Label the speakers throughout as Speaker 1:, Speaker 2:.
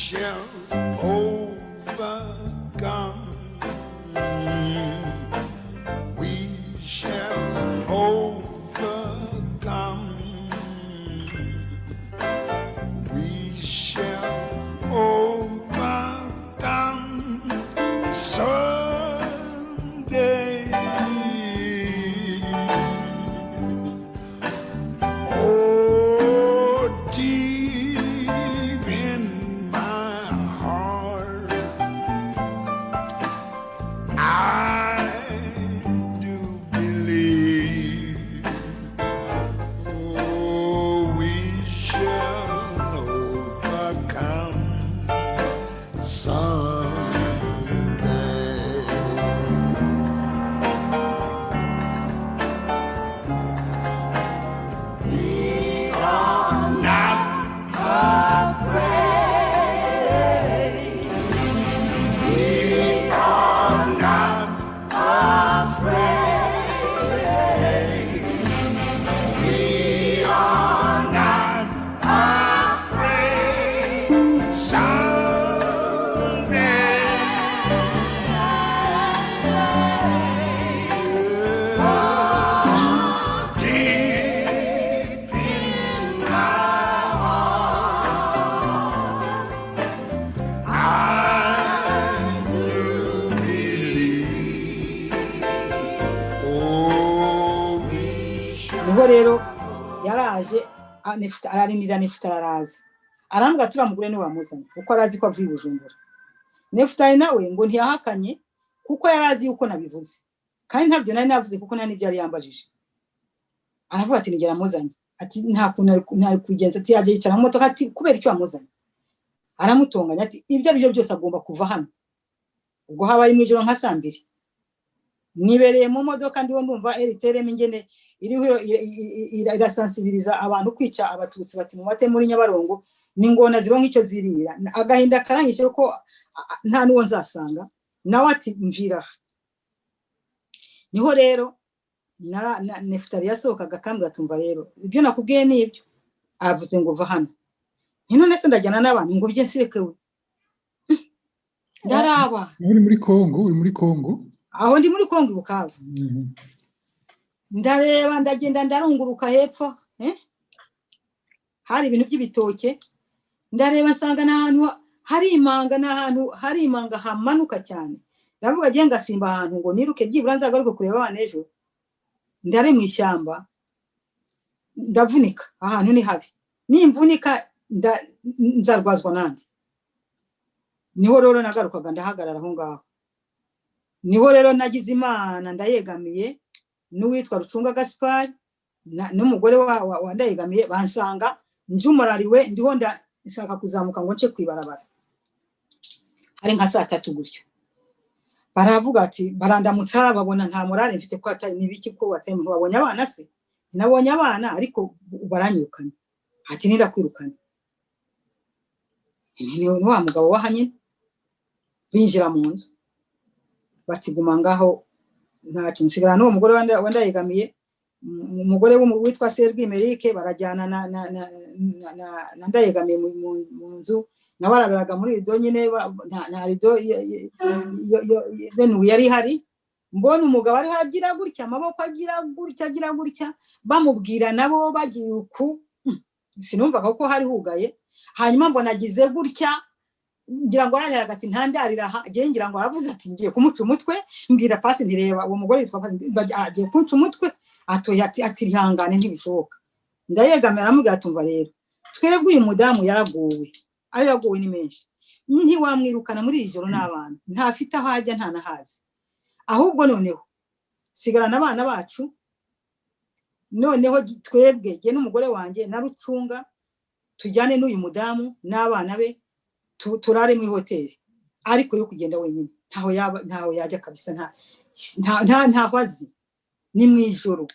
Speaker 1: shall overcome. We shall overcome. We shall overcome someday. Oh, deep in my heart, I do believe, oh, we shall overcome someday. We are not afraid. We are not afraid. We are not afraid. Someday. Deep in my heart, I do believe. Oh, we shall.
Speaker 2: Niho rero yaraje ararinira Nefutali, araza arambwira ati uriya mugore niwe wamuzanye, kuko arazi ko avuye i Bujumbura. Nefutali nawe ngo ntiyahakanye, kuko yari azi yuko nabivuze, kandi ntabyo nari navuze, kuko nta n'ibyo yari yambajije. Aravuga ati nigera amuzanye, ati nta kuntu ntari kugenza, ati yaje yicara mu modoka, ati kubera icyo wamuzanye. Aramutonganya ati ibyo ari byo byose agomba kuva hano. Ubwo haba ari mu ijoro nka saa 2, nibereye mu modoka, ndiho ndumva RTLM ingene iriho irasansibiriza abantu kwica Abatutsi, bati mu mate muri Nyabarongo ni ngona zironka icyo zirira. Agahinda karanyishe ko nta n'uwo nzasanga. Nawe ati mvira aha. Niho rero Nefutali yasohokaga akambwira ati umva rero ibyo nakubwiye ni ibyo, avuze ngo va hano. Nti none se ndajyana n'abantu ngo bye nsireke we ndaraba.
Speaker 3: Uri muri Kongo, uri muri Kongo?
Speaker 2: Aho ndi muri Kongo i Bukavu. Ndareba, ndagenda, ndarunguruka hepfo, hari ibintu by'ibitoke. Ndareba nsanga ni ahantu hari imanga, ni ahantu hari imanga hamanuka cyane. Ndavuga agiye ngasimba ahantu ngo niruke byibura nzagaruke kureba abana ejo, ndare mu ishyamba ndavunika, ahantu ni habi, nimvunika nzarwazwa nande. Niho rero nagarukaga ndahagarara aho ngaho. Niho rero nagize Imana ndayegamiye n'uwitwa Rucunga Gaspard n'umugore wa Ndayegamiye, bansanga njumurariwe, ndiho ndashaka kuzamuka ngo nce kwibarabara, hari nka saa 3 gutyo. Baravuga ati barandamutsa, babona nta morale mfite, ko atari nibiki, ko atari babonye abana se, nabonye abana ariko baranyirukanye. Ati nindakwirukanye ni wa mugabo wahanye. Binjira mu nzu bati guma ngaho ntacyo. Nsigara n'uwo mugore wa Ndayegamiye, umugore witwa Serwimerike, barajyana na Ndayegamiye mu nzu. Nawe araberaga muri rido nyine, nta rido yari ihari. Mbona umugabo ariho agira gutya, amaboko agira gutya, agira gutya, bamubwira nabo bagira uku, sinumvaga ko hari hugaye. Hanyuma mbona agize gutya, ngira ngo ararira ati ntandarira aha, ngiye ngira ngo aravuze ati ngiye kumuca umutwe. Mbwira pasi ntireba uwo mugore yitwa Pasi, agiye kunca umutwe. Atoya ati ihangane ntibishoboka. Ndayegamira aramubwira ati umva rero, twebwe uyu mudamu yaragowe, ayo yagowe ni menshi, ntiwamwirukana muri iri joro n'abana, ntafite aho ajya nta nahazi. Ahubwo noneho sigarana abana bacu, noneho twebwe jye n'umugore wanjye na Rucunga tujyane n'uyu mudamu n'abana be, turare mu hoteli, ariko yo kugenda wenyine ntaho yaba, ntaho yajya kabisa, ntaho azi, ni mu ijoro.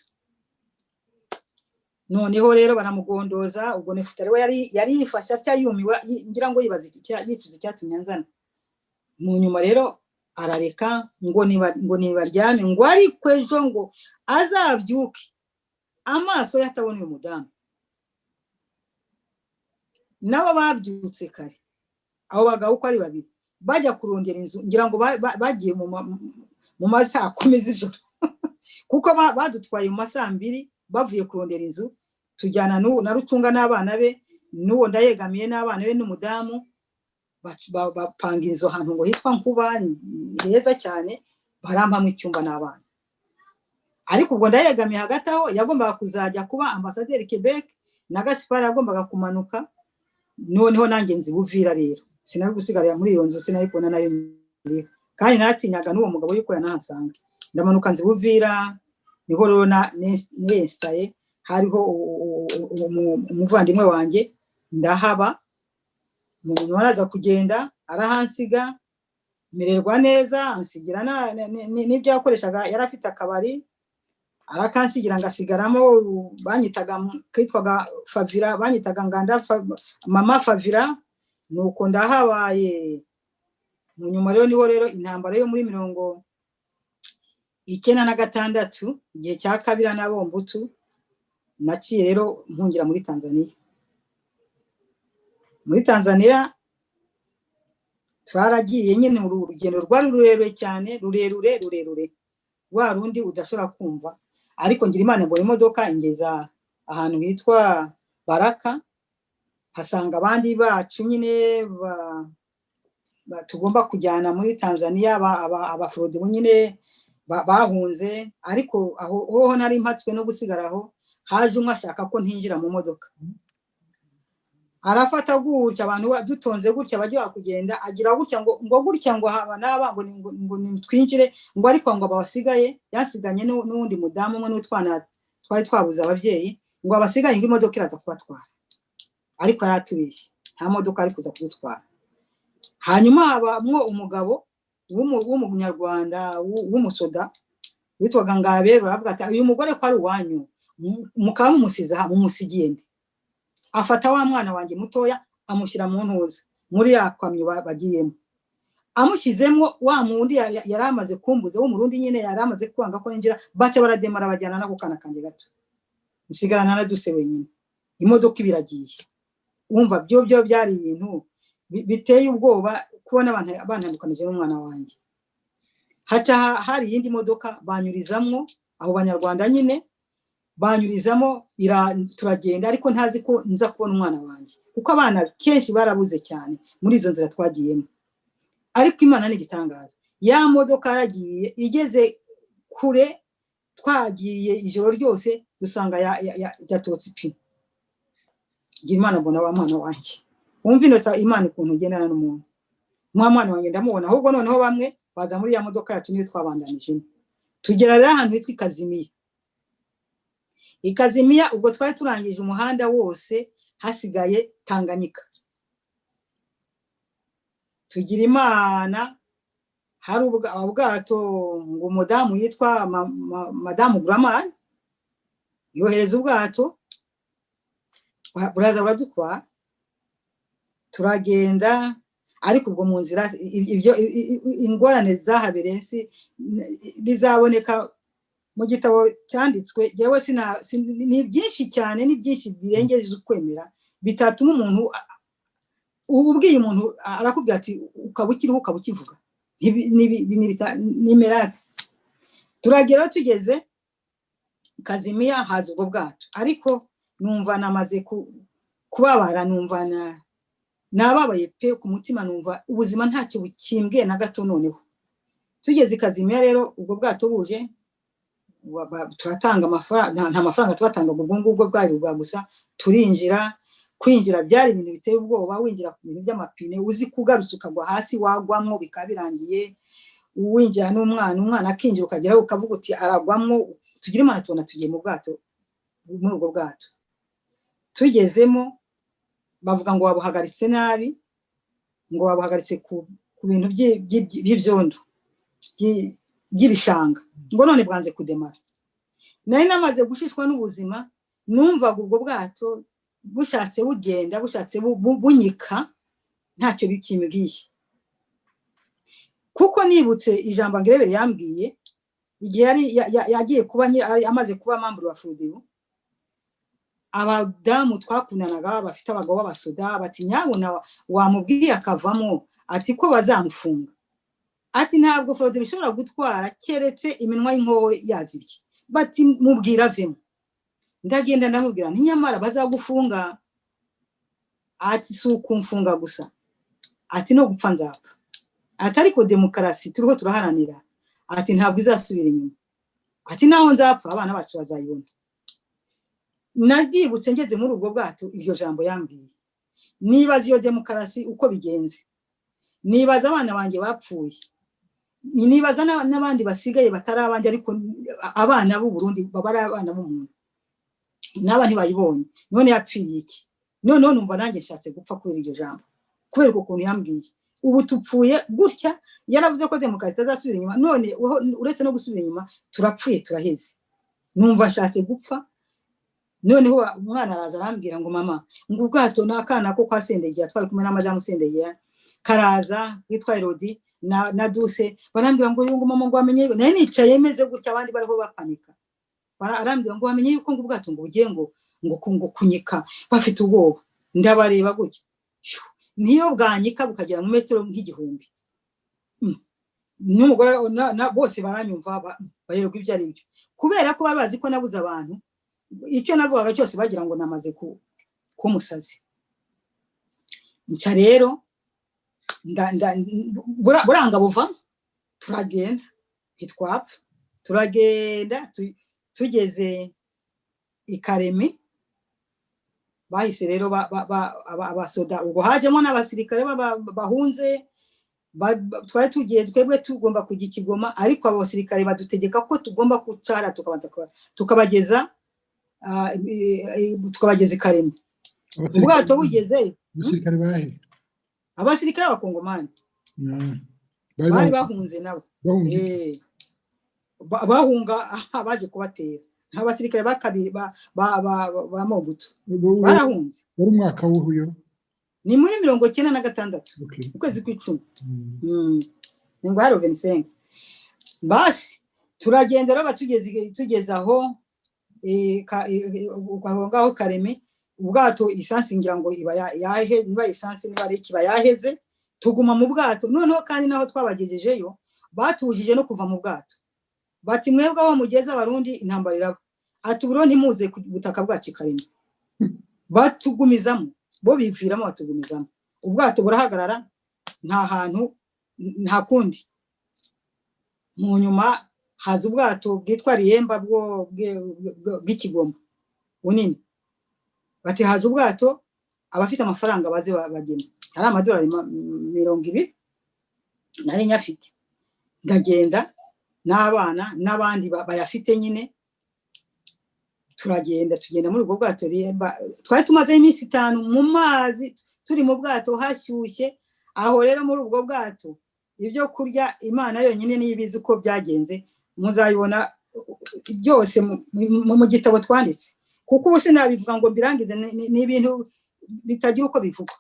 Speaker 2: Noneho rero baramugondoza. Ubwo Nefutali we yari yifashe atya yumiwe, ngira ngo yibaza yicuza icyatumye anzana. Mu nyuma rero arareka ngo nibaryame, ngo ariko ejo ngo azabyuke amaso ye atabona uyu mudamu. Nabo babyutse kare. Abo bagabo uko ari babiri bajya kurondera inzu, ngira ngo bagiye mu masaa 10 z'ijoro, kuko badutwaye mu masaa 2 bavuye kurondera inzu. Tujyana na Rutunga n'abana be, n'uwo Ndayegamiye n'abana be n'umudamu, bapanga inzu ahantu ngo hitwa Nkuba, ni heza cyane, barampamo icyumba n'abana. Ariko ubwo Ndayegamiye hagati aho yagombaga kuzajya kuba ambasaderi Quebec, na Gaspard yagombaga kumanuka. Noneho nanjye nzi Buvira rero, sinari gusigarira muri iyo nzu, sinari kubona nayo iriho, kandi naratinyaga n'uwo mugabo yuko yanahasanga. Ndamanuka nzi Buvira, niho rero niyesitaye, hariho umuvandimwe wanjye, ndahaba. Mu nyuma araza kugenda arahansiga, mererwa neza, ansigira n'ibyo yakoreshaga. Yari afite akabari, arakansigira ngasigaramo. Banyitaga, kitwaga Favira, banyitaga Nganda Mama Favira. Nuko ndahabaye. Mu nyuma rero niho rero intambara yo muri 96, igihe cya Kabila na Bombutu, naciye rero mpungira muri Tanzania. Muri Tanzania twaragiye nyine, uru rugendo rwari rurerure cyane, rurerure rurerure, rwa rundi udashobora kumva. Ariko ngira Imana mbona imodoka ingeza ahantu hitwa Baraka, hasanga abandi bacu nyine tugomba kujyana muri Tanzania, abafurodibo nyine bahunze. Ariko aho hoho nari mpatswe no gusigara aho, haje umwe ashaka ko ntinjira mu modoka, arafata gutya abantu dutonze gutya bajya kugenda, agira gutya ngo gutya ngo haba n'aba ngo twinjire, ngo ariko ngo abasigaye yansiganye n'uwundi mudamu umwe n'utwana twari twabuze ababyeyi, ngo abasigaye ngo imodoka iraza kubatwara. Ariko yaratubeshye, nta modoka ari kuza kudutwara. Hanyuma habamwo umugabo w'umunyarwanda w'umusoda witwaga Ngabe, baravuga ati uyu mugore ko ari uwanyu, mukaba mumusize aha, mumusigiye nde? Afata wa mwana wanjye mutoya amushyira mu ntuza muri ya kamyo bagiyemo, amushyizemo wa mundi yari amaze kumbuza w'umurundi nyine, yari amaze kwanga ko ninjira, baca barademara bajyana n'ako kana kanjye gato, nsigarana na Duse wenyine. Imodoka ibiragiye. Wumva byo byari ibintu biteye ubwoba kubona abantu bantandukanije n'umwana wanjye. Haca hari iyindi modoka banyurizamwo abo banyarwanda nyine, banyurizamo turagenda, ariko ntazi ko nza kubona umwana wanjye, kuko abana kenshi barabuze cyane muri izo nzira twagiyemo. Ariko Imana ni igitangaza, ya modoka yaragiye igeze kure, twagiye ijoro ryose, dusanga yatotse ipine. Ngira Imana mbona wa mwana wanjye. Wumva ino Imana ukuntu igendana n'umuntu. Mwa mwana wanjye ndamubona, ahubwo noneho bamwe baza muri ya modoka yacu niyo twabandanijemo, tugera rero ahantu hitwa Ikazimiya. Ikazimiya ubwo twari turangije umuhanda wose, hasigaye Tanganyika. Tugira Imana hari ubwato, ngo umudamu yitwa Madamu Gramar yohereza ubwato, buraza buradutwara, turagenda. Ariko ubwo mu nzira ibyo ingorane zahabereye bizaboneka mu gitabo cyanditswe. Jyewe ni byinshi cyane, ni byinshi birengeje ukwemera, bitatuma umuntu ubwiye umuntu arakubwira ati ukaba ukiriho ukaba ukivuga, ni miracle. Turagera tugeze Kazimiya, haza ubwo bwato, ariko numva namaze kubabara, numva nababaye pe ku mutima, numva ubuzima ntacyo bukimbwiye na gato. Noneho tugeze i Kazimiya rero, ubwo bwato buje, turatanga amafaranga, nta mafaranga tubatangaga ubwo ngubwo bwari ubwa gusa. Turinjira, kwinjira byari ibintu biteye ubwoba, winjira ku bintu by'amapine, uzi ko ugarutse ukagwa hasi wagwamwo bikaba birangiye. Winjira n'umwana, umwana akinjira ukageraho ukavuga uti aragwamwo. Tugira Imana tubona tugiye mu bwato. Muri ubwo bwato tugezemo, bavuga ngo babuhagaritse nabi, ngo babuhagaritse ku bintu by'ibyondo by'ibishanga, ngo none bwanze kudemara. Nari namaze gushishwa n'ubuzima, numvaga ubwo bwato bushatse bugenda, bushatse bunyika, ntacyo bikimbwiye, kuko nibutse ijambo Ngerebere yambwiye igihe yari yagiye kuba amaze kuba membre wa Frodebu. Abadamu twakundanaga bafite abagabo b'abasoda bati nyabuna wamubwiye akavamo, ati ko bazamufunga, ati ntabwo Frodebu bishobora gutwara keretse iminwa y'inkoho yazibye, bati mubwira avemo. Ndagenda ndamubwira nti nyamara bazagufunga, ati si ukumfunga gusa, ati no gupfa nzapfa, ati ariko demokarasi turiho turaharanira, ati ntabwo izasubira inyuma, ati naho nzapfa abana bacu bazayibona. Nabyibutse ngeze muri ubwo bwato iryo jambo yambwiye, nibaza iyo demokarasi uko bigenze, nibaza abana banjye bapfuye, nibaza n'abandi basigaye batari abanjye, ariko abana b'u Burundi baba ari abana b'umuntu, n'aba ntibayibonye, none yapfiriye iki? Noneho numva nanjye nshatse gupfa kubera iryo jambo, kubera ukuntu yambwiye. Ubu tupfuye gutya, yaravuze ko demokarasi itazasubira inyuma, none uretse no gusubira inyuma turapfuye turaheze. Numva nshatse gupfa. Noneho umwana araza arambwira ngo mama, ngo ubwato ni akana ko kwa Sendegera, twari kumwe na madamu Sendegera, karaza witwa Elodie na Duse, barambwira ngo yungu mama ngo wamenye, nayo nicaye meze gutya abandi bariho bapanika, arambwira ngo wamenye yuko ngo ubwato ngo bugiye ngo ngo kunyika, bafite ubwoba. Ndabareba gutya, niyo bwanyika bukagera mu metero nk'igihumbi, n'umugore bose baranyumva bayerwa ibyo ari byo, kubera ko babazi ko nabuze abantu, icyo navugaga cyose bagira ngo namaze kumusazi. Nca rero buranga buva, turagenda ntitwapfa, turagenda tugeze i Karemi, bahise rero abasoda, ubwo hajemo n'abasirikare bahunze, twari tugiye twebwe tugomba kujya i Kigoma, ariko abo basirikare badutegeka ko tugomba gucara tukabanza tukabageza i Karemi. Ubwato bugezeyo,
Speaker 3: abasirikare bahe?
Speaker 2: Abasirikare b'abakongomani bari bahunze nabo, bahunga baje kubatera, abasirikare ba kabiri ba Mobutu barahunze.
Speaker 3: Wari umwaka w'uhuyo?
Speaker 2: Ni muri 96, ukwezi kw'icumi, ni ngo hari 25. Basi turagenda rero, tugeze aho ngaho Karemi, ubwato isansi ngira ngo iba yahe, niba isansi niba ari ikiba yaheze, tuguma mu bwato. Noneho kandi naho twabagejejeyo batujije no kuva mu bwato, bati mwebwe aho mugeze abarundi intambara iraba, ati uburo ntimuze ku butaka bwacu Karemi, batugumizamo, bo biviramo batugumizamo, ubwato burahagarara nta hantu nta kundi. Mu nyuma haza ubwato bwitwa Riyemba bw'Ikigoma bunini, bati haje ubwato abafite amafaranga baze bagena, hari amadolari 20 nari nyafite, ndagenda n'abana n'abandi bayafite nyine, turagenda tugenda muri ubwo bwato Riyemba. Twari tumaze iminsi 5 mu mazi turi mu bwato hashyushye. Aho rero muri ubwo bwato ibyo kurya Imana yonyine niyo ibizi uko byagenze, muzabibona byose mu gitabo twanditse, kuko ubu sinabivuga ngo mbirangize, ni ibintu bitagira uko bivugwa.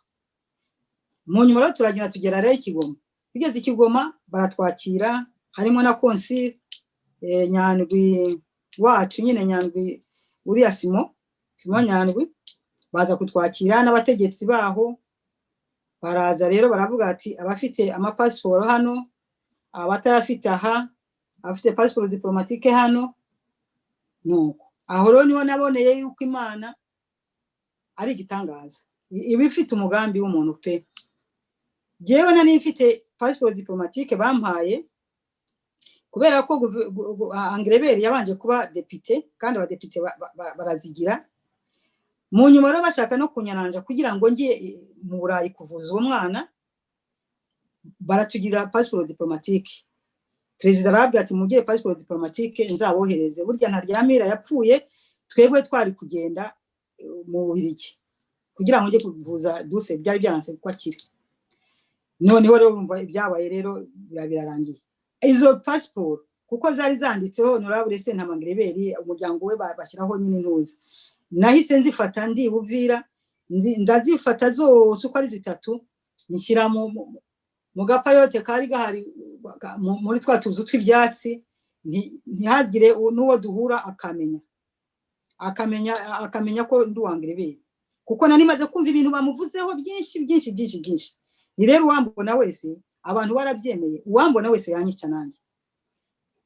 Speaker 2: Mu nyuma rero turagenda tugera rero i Kigoma, tugeze i Kigoma baratwakira, harimo na konsi Nyandwi wacu nyine, Nyandwi uriya Simo Nyandwi, baza kutwakira n'abategetsi baho baraza rero baravuga ati abafite amapasiporo hano, abatayafite aha, abafite pasiporo diplomatique hano. Nuko aho rero niho naboneye yuko Imana ari igitangaza, iba ifite umugambi w'umuntu pe. Jewe nari mfite pasiporo diplomatique bampaye kubera ko Angrebert yabanje kuba depite, kandi abadepite barazigira. Mu nyuma rero bashaka no kunyaranja kugira ngo ngiye mu Burayi kuvuza uwo mwana, baratugira pasiporo diplomatique. Perezida arabwira ati mugire pasiporo diplomatique nzabohereze, burya Ntaryamira yapfuye twebwe twari kugenda mu Bubiligi kugira ngo njye kuvuza Duse, byari byaranse ko akira. Noneho rero urumva ibyabaye rero birarangiye. Izo pasiporo kuko zari zanditseho Honorable Sentama Angrebert, umuryango we bashyiraho nyine ntuza, nahise nzifata ndi Buvira, ndazifata zose uko ari 3, nshyira mu gapayote kari gahari muri twa tuzu tw'ibyatsi, ntihagire n'uwo duhura akamenya. Akamenya ko ndi uwangerebere, kuko nari maze kumva ibintu bamuvuzeho byinshi byinshi byinshi byinshi. Ni rero uwambona wese, abantu barabyemeye, uwambona wese yanyica, nanjye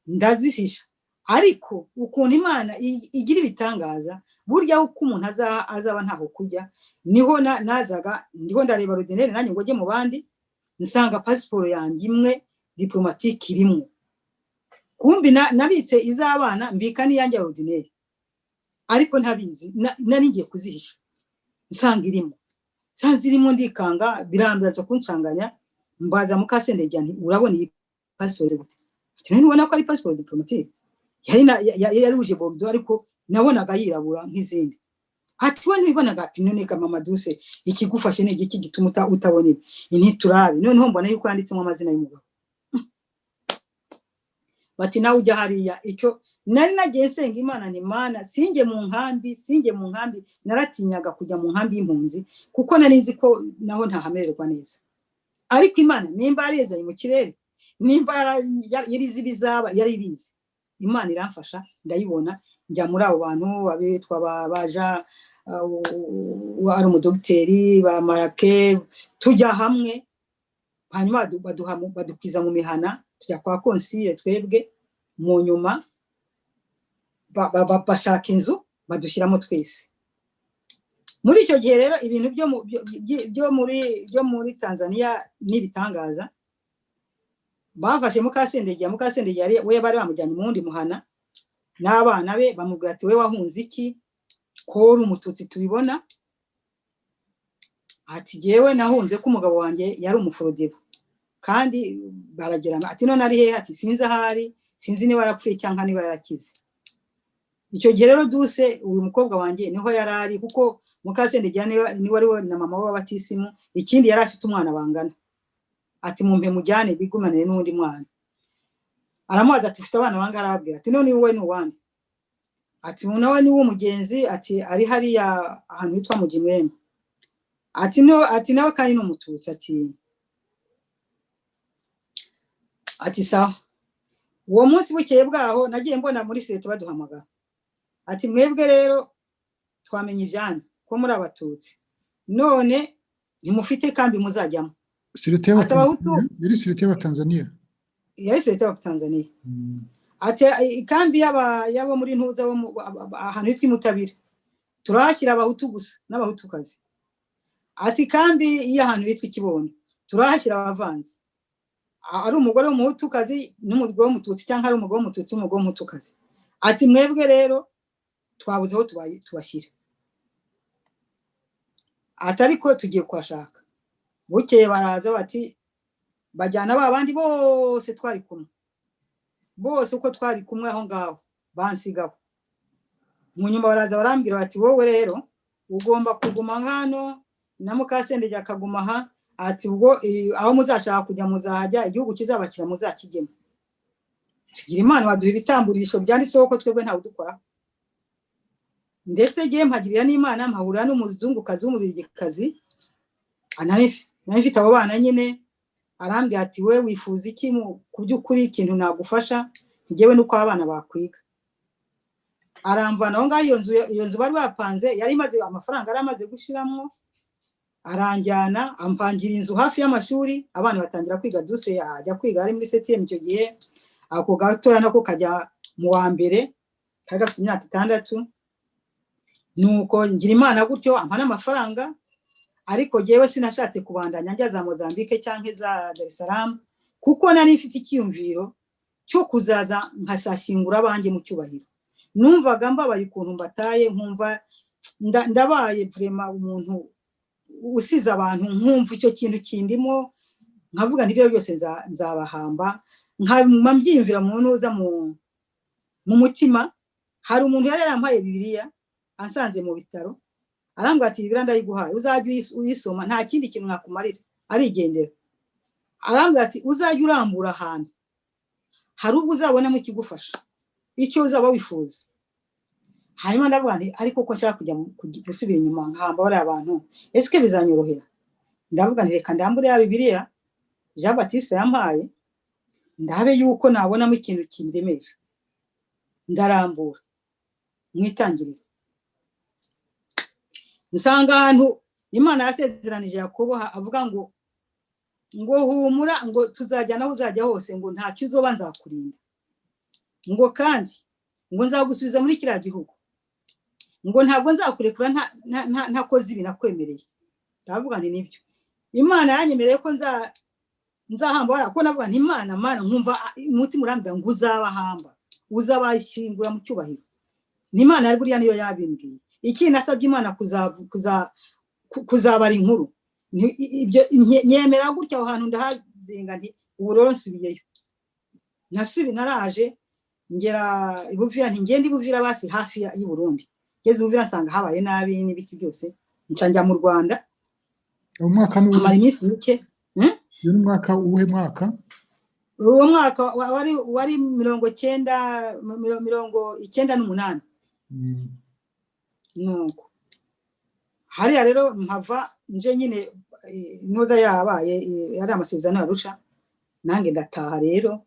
Speaker 2: ndazishisha. Ariko ukuntu Imana igira ibitangaza, burya uko umuntu azaba ntaho kujya, niho nazaga ndiho ndareba ordinaire nanjye ngo njye mu bandi, nsanga pasiporo yanjye imwe diplomatique irimo. Kumbi nabitse iz'abana, mbika n'iyanjye ya ordinaire, ariko ntabizi, nari ngiye kuzihisha, nsanga irimo, nsanze irimo, ndikanga, birambiraza kuncanganya. Mbaza Mukasendegera nti: "Urabona iyi pasiporo gute?" Ati: "None ubona ko ari pasiporo diplomatique?" Yari rouge bordeaux, ariko nabonaga yirabura nk'izindi. Ati: "We ntibibonaga?" Ati: "None ga mama Duse, ikigufashe ni igiki gituma utabona ibi?" Ntiturabe. Noneho mbona yuko yanditsemo amazina y'umugabo. Bati: "Nawe ujya hariya." Icyo nari nagiye nsenga Imana ni: "Mana, sinjye mu nkambi, sinjye mu nkambi." Naratinyaga kujya mu nkambi y'impunzi, kuko nari nzi ko naho ntahamererwa neza. Ariko Imana nimba yarezanye mu kirere, nimba yari izi ibizaba, yari ibizi. Imana iramfasha, ndayibona, njya muri abo bantu abitwa baja ari umudogiteri ba Marake, tujya hamwe. Hanyuma badukwiza mu mihana, tujya kwa konsire twebwe. Mu nyuma bashaka inzu, badushyiramo twese. Muri icyo gihe rero, ibintu byo muri Tanzania n'ibitangaza, bafashe Mukasendegera. Mukasendegera we bari bamujyanye mu wundi muhana n'abana be. Bamubwira ati: "We wahunze iki, ko uri Umututsi tubibona?" Ati: "Jyewe nahunze ko umugabo wanjye yari umuforodebu." Kandi baragera. Ati: "None ari hehe?" Ati: "Sinzi aho ari, sinzi niba yarapfuye cyangwa niba yarakize." Icyo gihe rero Duse, uyu mukobwa wanjye, niho yari ari, kuko Mukasendegera niwe ari we na mama we w'abatisimu. Ikindi, yari afite umwana bangana. Ati: "Mumpe mujyane, bigumanire n'undi mwana." Aramubaza ati: "Ufite abana bangahe?" Arababwira. Ati: "None wowe ni uwande?" Ati: "Uyu nawe ni uw'umugenzi." Ati: "Ari hariya ahantu hitwa mu Gimwembe." Ati: "No." Ati: "Nawe kandi ni Umututsi." Ati: "Sawa." Uwo munsi, bukeye bwaho, nagiye mbona muri seta baduhamagara, ati: "Mwebwe rero twamenye ibyanyu ko muri Abatutsi, none ntimufite kambi muzajyamo."
Speaker 3: Sûreté.
Speaker 2: Ati Abahutu.
Speaker 3: Yari sûreté y'Abatanzaniya.
Speaker 2: Yari sûreté y'Abatanzaniya. Ati: "Ikambi y'abo muri Ntuza, bo ahantu hitwa Imutabira, turahashyira Abahutu gusa n'Abahutukazi." Ati: "Ikambi y'ahantu hitwa Ikibondo turahashyira abavanzi, ari umugore w'Umuhutukazi n'umugore w'Umututsi, cyangwa ari umugore w'Umututsi n'umugore w'Umuhutukazi." Ati: "Mwebwe rero twabuze aho tubashyira." Ati: "Ariko tugiye kuhashaka." Bukeye baraza, bati bajyana ba bandi bose twari kumwe, bose uko twari kumwe aho ngaho, bansigaho. Mu nyuma baraza barambwira bati: "Wowe rero ugomba kuguma hano, na Mukasendege akaguma aha." Ati: "Ubwo aho muzashaka kujya muzahajya, igihugu kizabakira muzakigemo." Tugira Imana baduha ibitamburisho byanditseho ko twebwe ntawe udukora. Ndetse ngiye mpagirira n'Imana, mpahurira n'umuzungukazi w'Umubirigikazi. Nari mfite abo bana nyine. Arambwira ati: "We wifuza iki ku by'ukuri, ikintu nagufasha?" Njyewe nuko abana bakwiga. Aramvana aho ngaho, iyo nzu bari bapanze yari imaze amafaranga, yari amaze gushiramo. Aranjyana, ampangira inzu hafi y'amashuri, abana batangira kwiga. Duse ajya kwiga ari muri septième icyo gihe, ako gatoya nako kajya mu wa mbere, kari gafite imyaka 6. Nuko ngira Imana gutyo, ampa n'amafaranga. Ariko jyewe sinashatse kubandanya njya za Mozambique cyangwa za Dar es Salaam, kuko nari mfite icyiyumviro cyo kuzaza nkashyingura abanjye mu cyubahiro. Numvaga mbabaye ukuntu mbataye, nkumva ndabaye vraiment umuntu usize abantu, nkumva icyo kintu kindimo, nkavuga nti: "Ibyo byose nzabahamba." Nkaba mbyiyumvira mu ntuza, mu mutima. Hari umuntu yari yarampaye Bibiliya ansanze mu bitaro, arambwira ati: "Bibiliya ndayiguhaye, uzajya uyisoma, nta kindi kintu nakumarira." Arigendera. Arambwira ati: "Uzajya urambura ahantu, hari ubwo uzabonamo ikigufasha, icyo uzaba wifuza." Hanyuma ndavuga nti: "Ariko ko nshaka kujya gusubira inyuma nkahamba bariya bantu, ese bizanyorohera?" Ndavuga nti: "Reka ndambure ya Bibiliya Jean Baptiste yampaye, ndabe yuko nabonamo ikintu kindemeje." Ndarambura mu Itangiriro. Nsanga ahantu Imana yasezeranije Yakobo, avuga ngo humura, ngo tuzajyana aho uzajya hose, ngo ntacyo uzoba nzakurinda, ngo kandi ngo nzagusubiza muri kiriya gihugu, ngo ntabwo nzakurekura ntakoze ibi nakwemereye. Ndavuga nti nibyo, Imana yanyemereye ko nzahamba hariya, kuko navuga nti Imana, Mana, nkumva umutima urambwira ngo uzabahamba, uzabashyingura mu cyubahiro. Ni Imana yari buriya niyo yabimbwiye. Ikindi nasabye Imana kuzabara inkuru. Ibyo nyemera gutya, aho hantu ndahazinga, nti ubu rero nsubiyeyo. Naraje ngera i Buvira, nti ngende i Buvira basi hafi y'i Burundi. Ngeze i Buvira nsanga habaye nabi n'ibiki byose, nca njya mu Rwanda.
Speaker 3: Umwaka ni
Speaker 2: Amara iminsi mike.
Speaker 3: Uyu ni umwaka, uwuhe mwaka?
Speaker 2: Uwo mwaka wari 90, 98. Nuko hariya rero mpava nje nyine, inoza yabaye, yari amasezerano y'Arusha, nanjye ndataha rero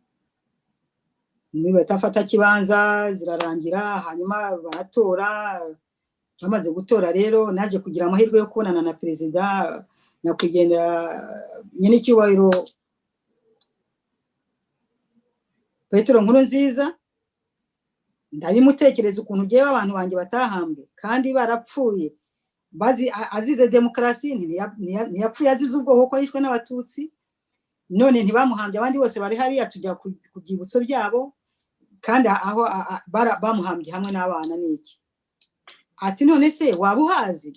Speaker 2: muri batafata kibanza zirarangira. Hanyuma baratora. Bamaze gutora rero, naje kugira amahirwe yo kubonana na perezida nyakwigendera nyiricyubahiro Petero Nkurunziza. Ndabimutekereza ukuntu ugiye abantu banjye batahambwe kandi barapfuye bazi azize demokarasi, ntiyapfuye azize ubwoko ko yishwe n'Abatutsi, none ntibamuhambye, abandi bose bari hariya, tujya ku byibutso byabo, kandi aho bamuhambye hamwe n'abana n'iki. Ati none se waba uhazi?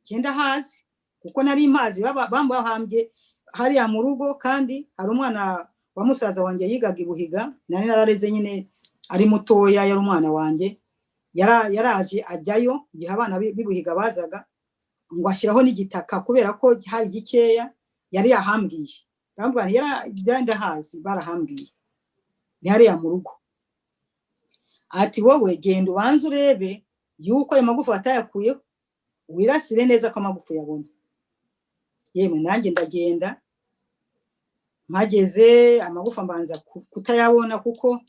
Speaker 2: Genda hazi kuko nari mpazi, bamuhambye hariya mu rugo, kandi hari umwana wa musaza wanjye yigaga i Buhiga, nari narareze nyine ari mutoya, yari umwana wanjye, yaraje ajyayo igihe abana b'i Buhiga bazaga, ngo ashyiraho n'igitaka kubera ko hari gikeya yari yahambwiye. Ndamubwira nti ndahazi, barahambwiye, ni hariya mu rugo. Ati wowe genda ubanze urebe yuko ayo magufa batayakuyeho, wirasire neza ko amagufa uyabona. Yemwe nanjye ndagenda, mpageze amagufa mbanza kutayabona kuko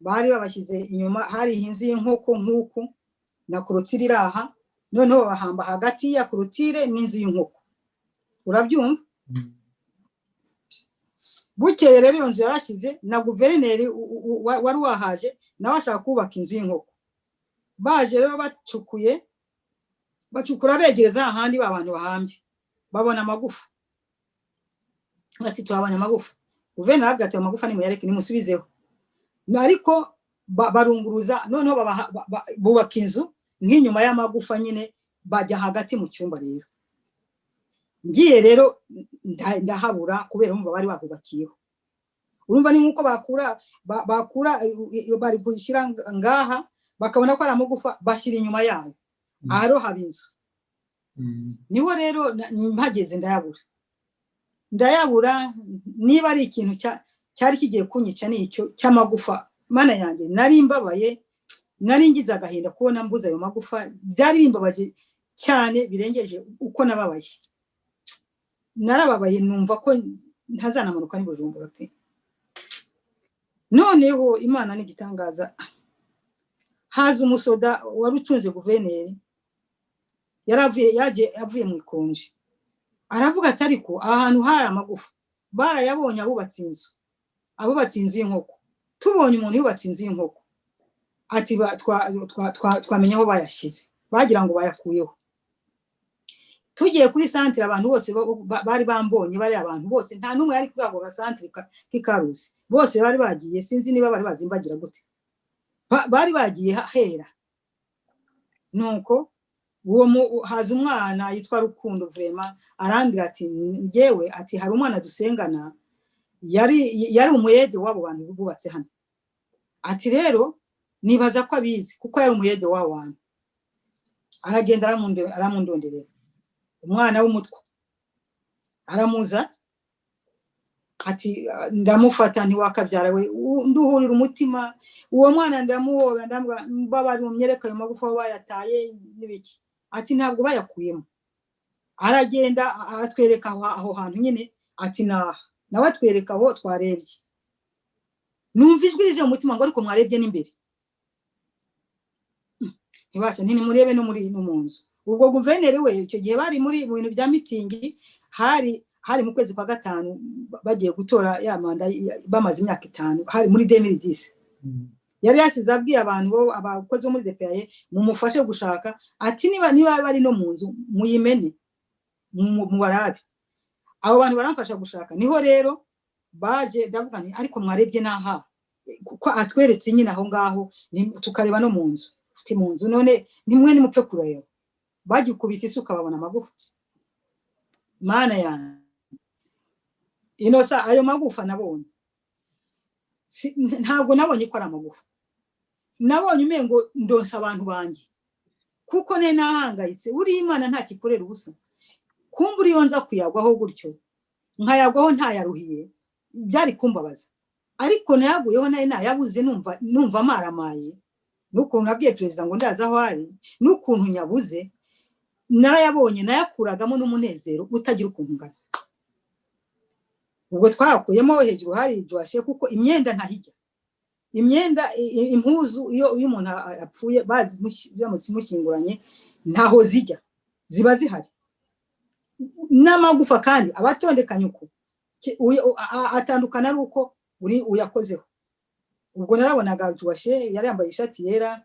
Speaker 2: bari babashyize inyuma, hari inzu y'inkoko nk'uku na korotire iri aha, noneho babahamba hagati ya korotire n'inzu y'inkoko, urabyumva? Bukeye rero iyo nzu yarashize, na guverineri wari wahaje nawe ashaka kubaka inzu y'inkoko. Baje rero bacukuye, bacukura begereza ahandi ba bantu bahambye, babona amagufa. Ati tuhabonye amagufa. Guverineri arabwira ati amagufa nimuyareke, nimusubizeho. Ariko barunguruza, noneho bubaka inzu nk'inyuma y'amagufa nyine, bajya hagati mu cyumba. Rero ngiye rero ndahabura kubera urumva bari bahubakiyeho. Urumva ni nk'uko bakura bari gushyira ngaha, bakabona ko ari amagufa, bashyira inyuma yayo, aharo haba inzu. Niho rero mpageze ndayabura, ndayabura. Niba ari ikintu cyari kigiye kunyica ni icyo cy'amagufa. Mana yanjye, nari mbabaye, nari ngize agahinda kubona mbuze ayo magufa, byari bimbabaje cyane birengeje uko nababaye. Narababaye numva ko ntazanamanuka ni Bujumbura pe. Noneho Imana n'igitangaza, haza umusoda wari ucunze guverineri, yaravuye, yaje avuye mu ikonje, aravuga ati ariko aha hantu hari amagufa barayabonye, abubatse inzu, abubatse inzu y'inkoko, tubonye umuntu yubatse inzu y'inkoko, ati twamenya aho bayashyize, bagira ngo bayakuyeho. Tugiye kuri santire, abantu bose bari bambonye, bari abantu bose, nta n'umwe yari kuri ako gasantire k'Ikarusi, bose bari bagiye, sinzi niba bari bazimbagira gute, bari bagiye hera. Nuko uwo haza umwana yitwa Rukundo Vrema, arambwira ati njyewe, ati hari umwana dusengana yari umuyede w'abo bantu bubatse hano, ati rero nibaza ko abizi kuko yari umuyede w'abo bantu. Aragenda aramundonderera umwana w'umutwa, aramuza, ati ndamufata ntiwakabyara we, nduhurira umutima uwo mwana, ndamuhobera, ndamubwira mbabari umyereka ayo magufa bayataye n'ibiki, ati ntabwo bayakuyemo. Aragenda aratwereka aho hantu nyine, ati naha, nawe atwereka aho twarebye. Numva ijwi rije mu mutima ngo ariko mwarebye n'imbere, ntibaca nti nimurebe no muri no mu nzu. Ubwo guverineri we icyo gihe bari muri mu bintu bya mitingi, hari mu kwezi kwa gatanu, bagiye gutora ya manda bamaze imyaka 5, hari muri 2010. Yari yasize abwiye abantu bo abakozi bo muri DPAE, mumufashe gushaka, ati niba bari no mu nzu muyimene mubarabe. Abo bantu baramfasha gushaka. Niho rero baje, ndavuga nti ariko mwarebye n'aha kuko atweretse nyine aho ngaho, tukareba no mu nzu. Ati mu nzu none nimwe nimupfe kureba, bagikubita isuka babona amagufa. Mana yanjye inosa, ayo magufa nabonye ntabwo nabonye ko ari amagufa, nabonye umengo ndonsa abantu banjye, kuko ne nahangayitse. Uri Imana ntakikorera ubusa. Kumbura iyo nza kuyagwaho gutyo, nkayagwaho ntayaruhiye, byari kumbabaza, ariko nayaguyeho nayo nayabuze, numva maramaye n'ukuntu nabwiye perezida ngo ndaza aho ari, n'ukuntu nyabuze. Narayabonye, nayakuragamo n'umunezero utagira ukuntu ungana. Ubwo twakuyemo hejuru hari Joashe, kuko imyenda ntahijya, imyenda impuzu iyo umuntu apfuye bazimushyinguranye ntaho zijya, ziba zihari n'amagufa, kandi abatondekanye uko atandukana ari uko uri uyakozeho. Ubwo narabonaga Joashe yari yambaye ishati yera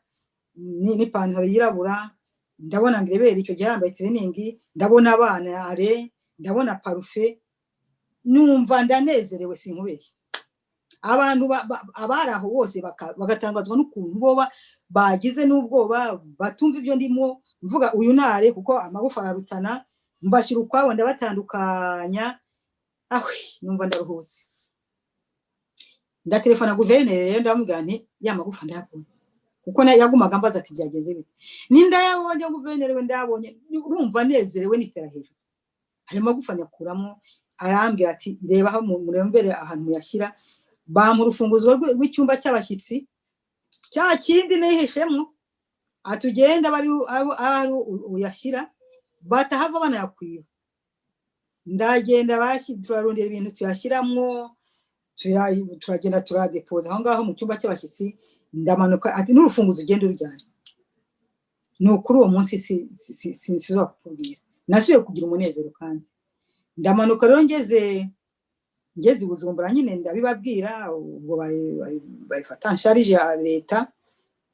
Speaker 2: n'ipantaro yirabura, ndabona Ngrebere icyo gihe yambaye training, ndabona abana are, ndabona parufe, numva ndanezerewe sinkubeshye. Abantu abari aho bose bagatangazwa n'ukuntu bo bagize n'ubwoba, batumva ibyo ndimo mvuga uyu nare, kuko amagufa ararutana, mbashyira ukwabo ndabatandukanya. Ahwi, numva ndaruhutse. Ndatelefona guverineri, ndamubwira nti ya magufa ndayabonye, kuko yagumaga ambaza ati byagenze bite. Nindayabonye guverineri we, ndayabonye, urumva nezerewe nitera hejuru. Ayo magufa nyakuramo, arambwira ati reba aho murembere ahantu muyashyira. Bampa urufunguzo rw'icyumba cy'abashyitsi, cya kindi nihishemo, atugenda bari ari uyashyira, batahava banayakwiba. Ndagenda turarondera ibintu tuyashyiramo, turagenda turadepoza aho ngaho mu cyumba cy'abashyitsi. Ndamanuka, ati n'urufunguzo ugenda urujyanye. Ni ukuri uwo munsi sinzakubwira, nasubiye kugira umunezero. Kandi ndamanuka rero ngeze i Bujumbura nyine ndabibabwira. Ubwo bayifata nsharije ya leta,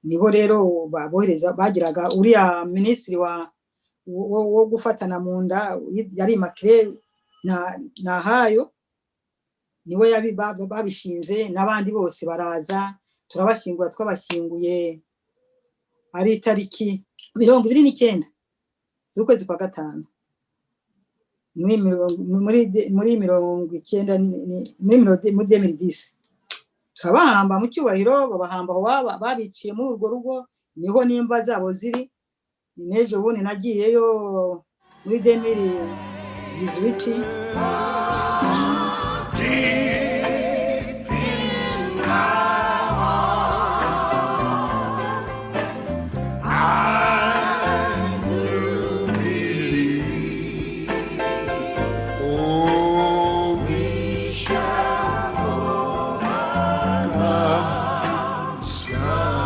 Speaker 2: nibo rero babohereza, bagiraga uriya minisitiri wo gufatana mu nda yari Immaculée Nahayo, niwe babishinze, n'abandi bose baraza turabashyingura. Twabashyinguye ari itariki 29 z'ukwezi kwa gatanu muri 90 muri 2010. Turabahamba mu cyubahiro, babahamba aho babiciye muri urwo rugo, niho n'imva zabo ziri. N'ejo bundi nagiyeyo muri 2018.
Speaker 1: Deep in my heart, I do believe, oh, we shall overcome someday.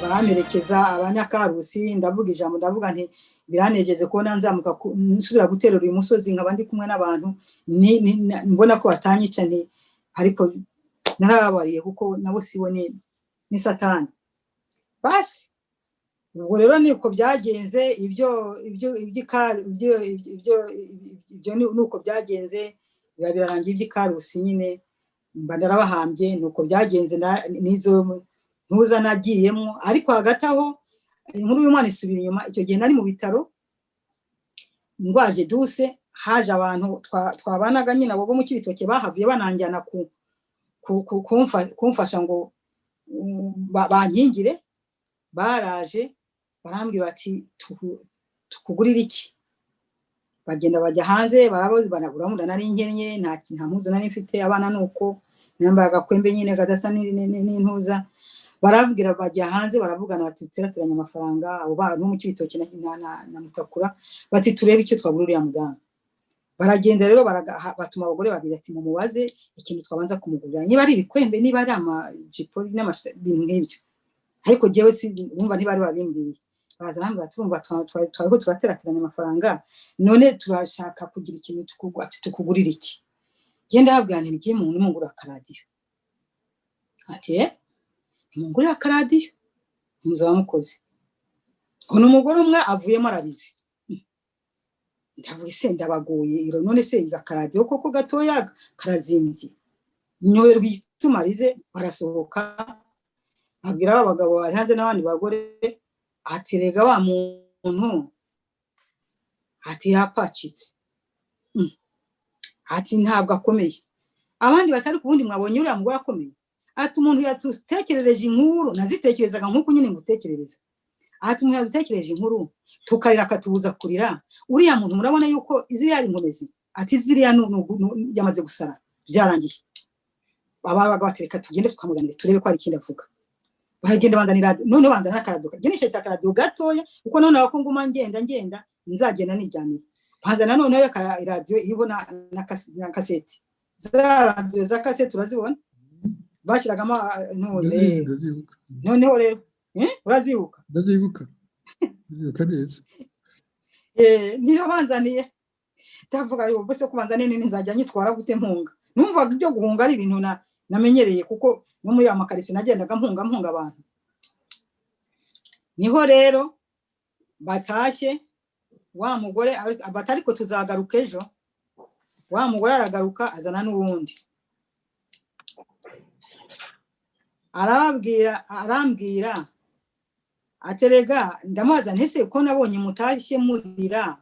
Speaker 2: Baramperekeza abanyakarusi, ndavuga ijambo, ndavuga nti biranejeze kubona nzamuka nsubira guterura uyu musozi nkaba ndi kumwe n'abantu, mbona ko batanyica, nti ariko narababariye kuko nabo sibo ni satani. Basi ubwo rero niko byagenze, ibyo ibyo ibyo ibyo ibyo nuko byagenze, biba birarangiye iby'ikarusi nyine, mba narabahambye, nuko byagenze n'izo ntuza nagiyemo. Ariko hagati aho inkuru y'umwana isubira inyuma. Icyo gihe nari mu bitaro ndwaje duse, haje abantu twabanaga nyine abo bo mu Cibitoke bahavuye bananjyana kumfasha ngo bankingire. Baraje barambwira bati tukugurira iki? Bagenda bajya hanze barabura, nari nkennye, nta mpuzu nari mfite, abana nuko nambaye agakwembe nyine kadasa n'intuza. Barabwira bajya hanze baravugana bati turateranya amafaranga, abo bantu mu Cibitoke na Mutakura, bati turebe icyo twagura uriya muganga. Baragenda rero batuma abagore babiri ati mumubaze ikintu twabanza kumugurira, niba ari ibikwembe, niba ari amajipo n'ibintu nk'ibyo. Ariko jyewe si bumva, ntibari babimbwiye. Baza bambwira, turumva twariko turaterateranya amafaranga, none turashaka kugira ikintu ati tukugurira iki? Genda habwira nti ngiye muntu mungurira akaradiyo. Ati eh, nimungurire akaradiyo muzaba mukoze. Uno umugore umwe avuyemo ararize. Ndavuga se ndabagoye iro, none se akaradiyo koko gatoya karazimbye? Nyoberwa igituma arize. Barasohoka, babwira ba bagabo bari hanze n'abandi bagore, ati rega wa muntu, ati yapacitse. Ati ntabwo akomeye. Abandi batari ku wundi, mwabonye uriya mugore akomeye? Ati umuntu yatutekerereje inkuru, nazitekerezaga nk'uko nyine ngutekerereza. Ati umuntu yadutekereje inkuru tukarira akatubuza kurira. Uriya muntu murabona yuko ziriya ari inkomezi? Ati ziriya yamaze gusara, byarangiye. Ababaga batereka tugende tukamuzanire turebe ko hari ikindi avuga. Baragenda banzanira, noneho banzanira akaradiyo. Njye nishakira akaradiyo gatoya, kuko noneho ko nguma ngenda ngenda nzagenda nijyaniye. Banzana noneho radiyo iriho na kaseti, za radiyo za kaseti urazibona, bashyiragamo ntuze.
Speaker 3: Ndazibuka.
Speaker 2: Noneho rero urazibuka?
Speaker 3: Ndazibuka, ndazibuka neza.
Speaker 2: Niyo banzaniye. Ndavuga yo bose ko banzaniye nini, nzajya nyitwara gute mpunga? Numvaga ibyo guhunga ari ibintu namenyereye, kuko no muri ya makarisi nagendaga mpunga mpunga abantu. Niho rero batashye, wa mugore bati ariko tuzagaruka ejo. Wa mugore aragaruka, azana n'uwundi, arababwira, arambwira aterega. Ndamubaza nti ese ko nabonye mutashye murira,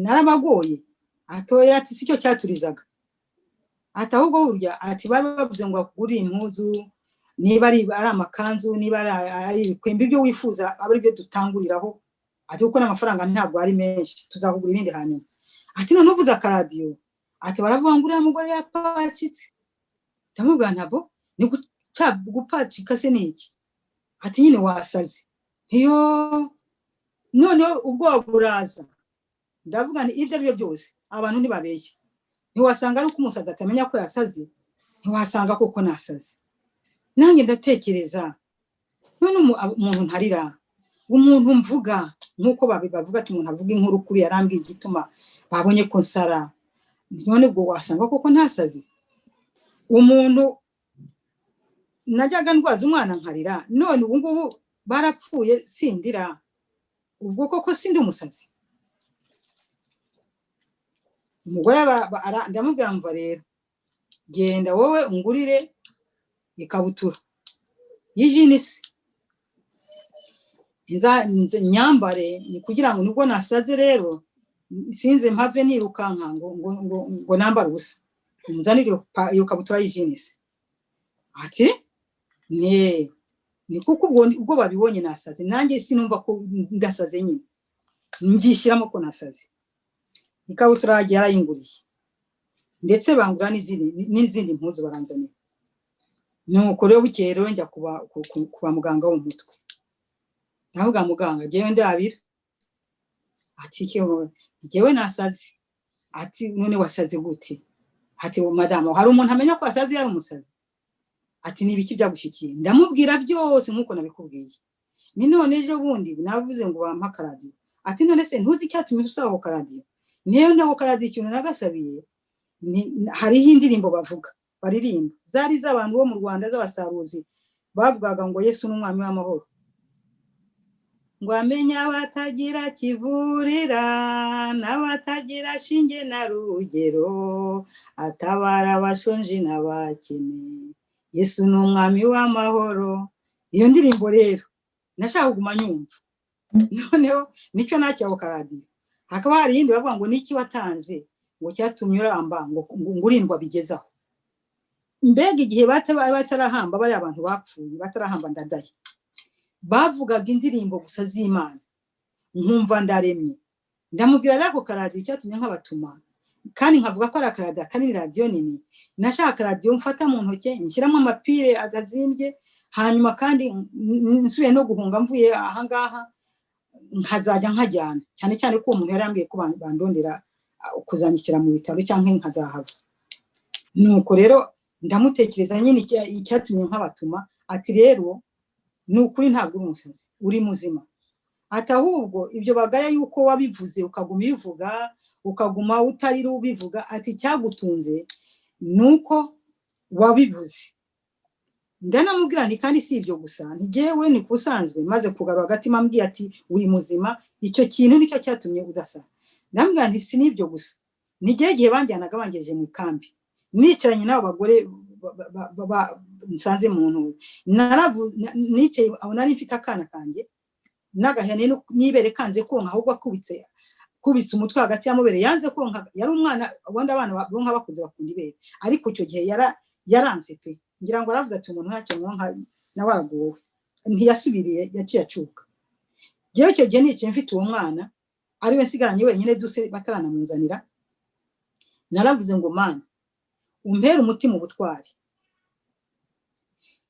Speaker 2: narabagoye? Atoya, ati sicyo cyaturizaga, ati ahubwo burya, ati bari bavuze ngo bakugurire impuzu, niba ari amakanzu, niba ari ibikwembe, ibyo wifuza abe ari byo dutanguriraho, ati kuko n'amafaranga ntabwo ari menshi, tuzakugura ibindi hanyuma. Ati none uvuze akaradiyo, ati baravuga ngo uriya mugore yapacitse. Ndamubwira ntabwo ni gupacika se ni iki? Ati nyine wasaze. Ntiyo noneho ubwoba buraza. Ndavuga nti ibyo ari byo byose abantu ntibabeshya, ntiwasanga ari uko umusazi atamenya ko yasaze, ntiwasanga koko nasaze. Nanjye ndatekereza, none umuntu ntarira, umuntu mvuga nk'uko bavuga ati umuntu avuga inkuru kuri yarambwiye igituma babonye ko nsara, none ubwo wasanga koko ntasaze? Umuntu najyaga ndwaza umwana nkarira, none ubu ngubu barapfuye sindira, ubwo koko sindi umusazi? Umugore ndamubwira mva rero genda wowe ungurire ikabutura y'ijinisi nyambare, ni kugira ngo nubwo nasaze rero sinze mpave nirukanka ngo nambare ubusa, nzanire iyo kabutura y'ijinisi. Ati ne ni kuko ubwo babibonye nasaze, nanjye sinumva ko ndasaze nyine, ngishyiramo ko nasaze. Ikabutura yagiye yarayinguriye, ndetse bangura n'izindi mpuzu baranzanira. Nuko rero bukeye rero njya kuba muganga wo mu mutwe. Ndavuga muganga jyewe ndabira. Ati jyewe nasaze. Ati none wasaze gute? Ati madamu, hari umuntu amenya ko wasaze yari umusazi? Ati ni ibiki byagushyikiye? Ndamubwira byose nk'uko nabikubwiye. Ni none ejo bundi navuze ngo bampe akaradiyo. Ati none se ntuzi icyatumye usaba ako karadiyo? Niyo nako karadiyo ikintu nagasabiye, hariho indirimbo bavuga baririmba, zari iz'abantu bo mu Rwanda z'abasaruzi, bavugaga ngo Yesu ni umwami w'amahoro, ngo amenye abatagira kivurira n'abatagira shinge na rugero, atabara abashonji n'abakene, Yesu ni umwami w'amahoro. Iyo ndirimbo rero nashaka kuguma nyumva, noneho nicyo nakira ako karadiyo. Hakaba hari iyindi bavuga ngo niki watanze ngo cyatumye uramba, ngo urindwa bigezaho. Mbega igihe batarahamba bariya abantu bapfuye, batarahamba Ndadaye, bavugaga indirimbo gusa z'Imana, nkumva ndaremye. Ndamubwira rero ako karadiyo icyatumye nkabatuma, kandi nkavuga ko ari akaradiyo atari radiyo nini, nashaka akaradiyo mfata mu ntoki nshyiramo amapire adazimbye, hanyuma kandi nsubiye no guhunga mvuye ahangaha nkazajya nkajyana, cyane cyane ko uwo muntu yari yambwiye ko bandondera kuzanyishyira mu bitaro cyangwa nkazahava. Nuko rero ndamutekereza nyine icyatumye nkabatuma. Ati rero Ni ukuri, ntabwo uri umusazi, uri muzima. Ati ahubwo ibyo bagaya yuko wabivuze, ukaguma ubivuga, ukaguma utarira ubivuga, ati icyagutunze ni uko wabivuze. Ndanamubwira nti kandi si ibyo gusa, ntigewe ni kusanzwe maze kugarura agatima, ambwiye ati uri muzima, icyo kintu nicyo cyatumye udasara. Ndamubwira nti si n'ibyo gusa, ntigewe igihe banjyanaga bangejeje mu ikambi, nicaranye n'abo bagore nsanze mu ntuye, nicaye aho, nari mfite akana kanjye n'agahene n'ibere kanze konka, ahubwo akubitse umutwe hagati y'amabere, yanze konka. Yari umwana, ubundi abana bonka bakuze bakunda ibere, ariko icyo gihe yaranze pe. Ngira ngo aravuze ati umuntu ntacyo mwonka nawe aragowe. Ntiyasubiriye, yaciye acuka. Njyewe icyo gihe nicaye mfite uwo mwana ariwe nsigaranye wenyine, duse bataranamuzanira, naravuze ngo Mana, umpere umutima ubutwari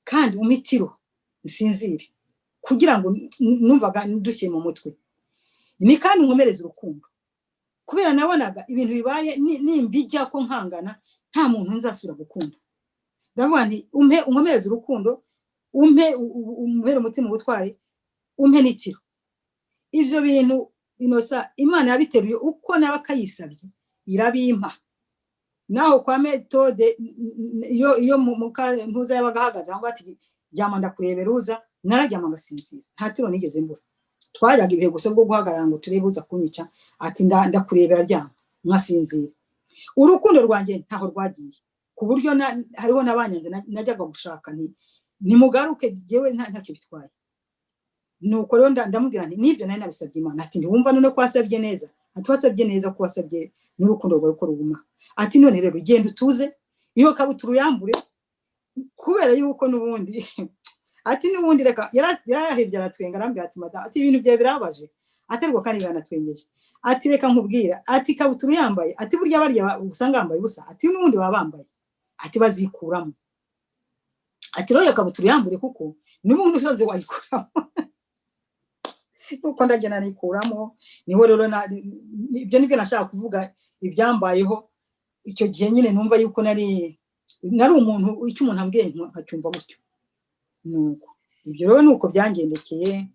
Speaker 2: kandi umitiro nsinzire, kugira ngo numvaga ndushye mu mutwe, ni kandi nkomereze urukundo, kubera nabonaga ibintu bibaye nimbijya ko nkangana nta muntu nzasubira gukunda. Ndavuga nti umpe unkomereze urukundo, umpe umpere umutima ubutwari, umpe n'itiro. Ibyo bintu inosa Imana yabiteruye uko nawe akayisabye irabimpa. Naho kwa metode, iyo ntuza yabaga ahagaze aho ngaho ati ryama ndakurebera uza, nararyama ngasinzira, nta tiro nigeze mbura. Twajyaga ibihe gusa bwo guhagarara ngo turebe uza kunyica, ati ndakurebera, ryama nkasinzira. Urukundo rwanjye ntaho rwagiye, ku buryo hariho n'abanyanze najyaga gushaka nti nimugaruke, jyewe ntacyo bitwaye. Nuko rero ndamubwira nti nibyo nari nabisabye Imana. Ati ntiwumva none ko wasabye neza? Ati wasabye neza ko wasabye n'urukundo rwawe ko ruguma. Ati none rero ugenda utuze, iyo kabutura uyambure, kubera yuko n'ubundi, ati n'ubundi reka. Yarahebye aratwenga, arambwira ati madamu, ati ibintu byawe birababaje, ati ariko kandi biranatwengeje. Ati reka nkubwira, ati ikabutura uyambaye, ati burya barya usanga bambaye ubusa, ati n'ubundi baba bambaye, ati bazikuramo. Ati rero iyo kabutura uyambure, kuko n'ubundi usaze wayikuramo. Nuko ndagenda nikuramo. Niho rero ibyo nibyo nashaka kuvuga, ibyambayeho icyo gihe nyine. Numva yuko nari umuntu, icyo umuntu ambwiye nkacyumva gutyo. Nuko ibyo rero nuko byangendekeye.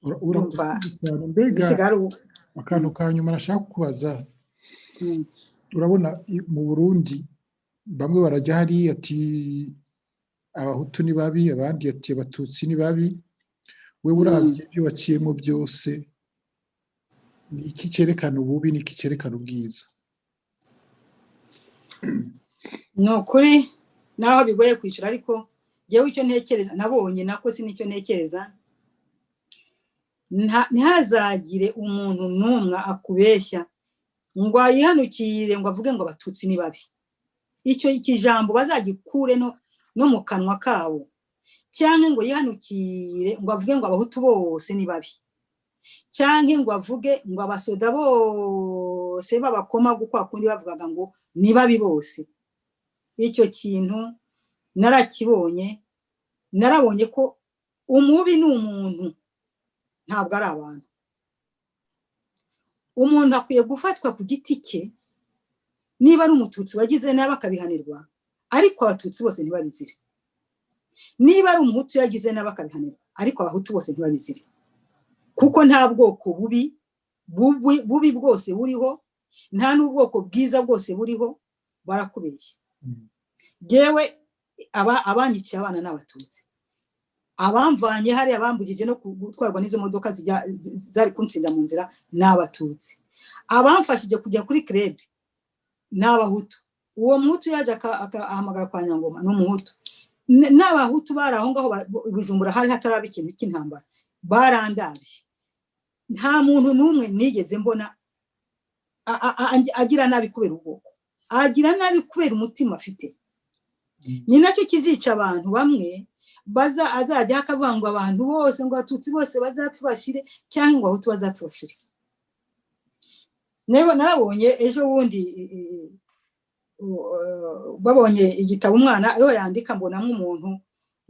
Speaker 3: Urakoze cyane. Mbega
Speaker 2: bisigara ari ubu.
Speaker 3: Akantu ka nyuma nashaka kukubaza, urabona mu Burundi bamwe barajya hariya ati abahutu ni babi, abandi ati abatutsi ni babi. Wewe uravye ibyo waciyemo byose, ni iki cyerekana ububi, ni iki cyerekana ubwiza?
Speaker 2: Ni ukuri naho bigoye kwishyura, ariko njyewe icyo ntekereza nabonye, nako si nicyo ntekereza, ntihazagire umuntu n'umwe akubeshya ngo ayihanukire ngo avuge ngo abatutsi ni babi. Icyo kijambo bazagikure no mu kanwa kabo, cyangwa ngo yihanukire ngo avuge ngo abahutu bose ni babi, cyangwa ngo avuge ngo abasoda bose b'abakoma kwa kundi bavugaga ngo ni babi bose. Icyo kintu narakibonye, narabonye ko umubi ni umuntu, ntabwo ari abantu. Umuntu akwiye gufatwa ku giti cye, niba ari umututsi wagize nabi akabihanirwa, ariko abatutsi bose ntibabizire. Niba ari umuhutu yagize nabi akabihanirwa, ariko abahutu bose ntibabizire, kuko nta bwoko bubi bubi bwose buriho, nta n'ubwoko bwiza bwose buriho, barakubeshya. Jyewe abanyiciye abana ni abatutsi, abamvanye hariya bambugije no gutwarwa n'izo modoka zari kunsinda mu nzira ni abatutsi, abamfashije kujya kuri club ni abahutu. Uwo muhutu yaje ahamagara kwa Nyangoma ni umuhutu. N'abahutu bari aho ngaho i Bujumbura, hari hataraba ikintu cy'intambara, barandabye. Nta muntu n'umwe nigeze mbona agira nabi kubera ubwoko, agira nabi kubera umutima afite. Ni nacyo kizica abantu bamwe, baza azajya akavuga ngo abantu bose, ngo abatutsi bose bazapfa bashire, cyangwa ngo abahutu bazapfa bashire. Narabonye ejo bundi babonye igitabo umwana iyo yandika, mbonamo umuntu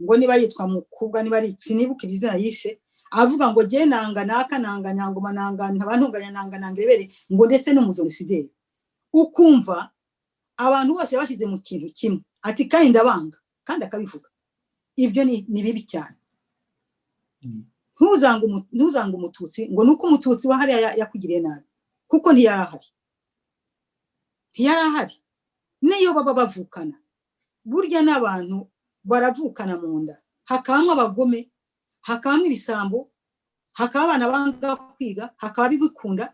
Speaker 2: ngo niba yitwa Mukubwa, niba ari, sinibuka izina yise, avuga ngo jye nanga naka, nanga Nyangoma, nanga Ntabantunganya, nanga Nangerebere, ngo ndetse n'umujenosideri. Ukumva abantu bose bashyize mu kintu kimwe, ati kandi ndabanga, kandi akabivuga. Ibyo ni bibi cyane. Ntuzange umututsi ngo nuko umututsi wa hariya yakugiriye nabi, kuko ntiyarahari, ntiyarahari. Niyo baba bavukana, burya n'abantu baravukana mu nda, hakabamo abagome, hakabamo ibisambo, hakaba abana banga kwiga, hakaba abibikunda,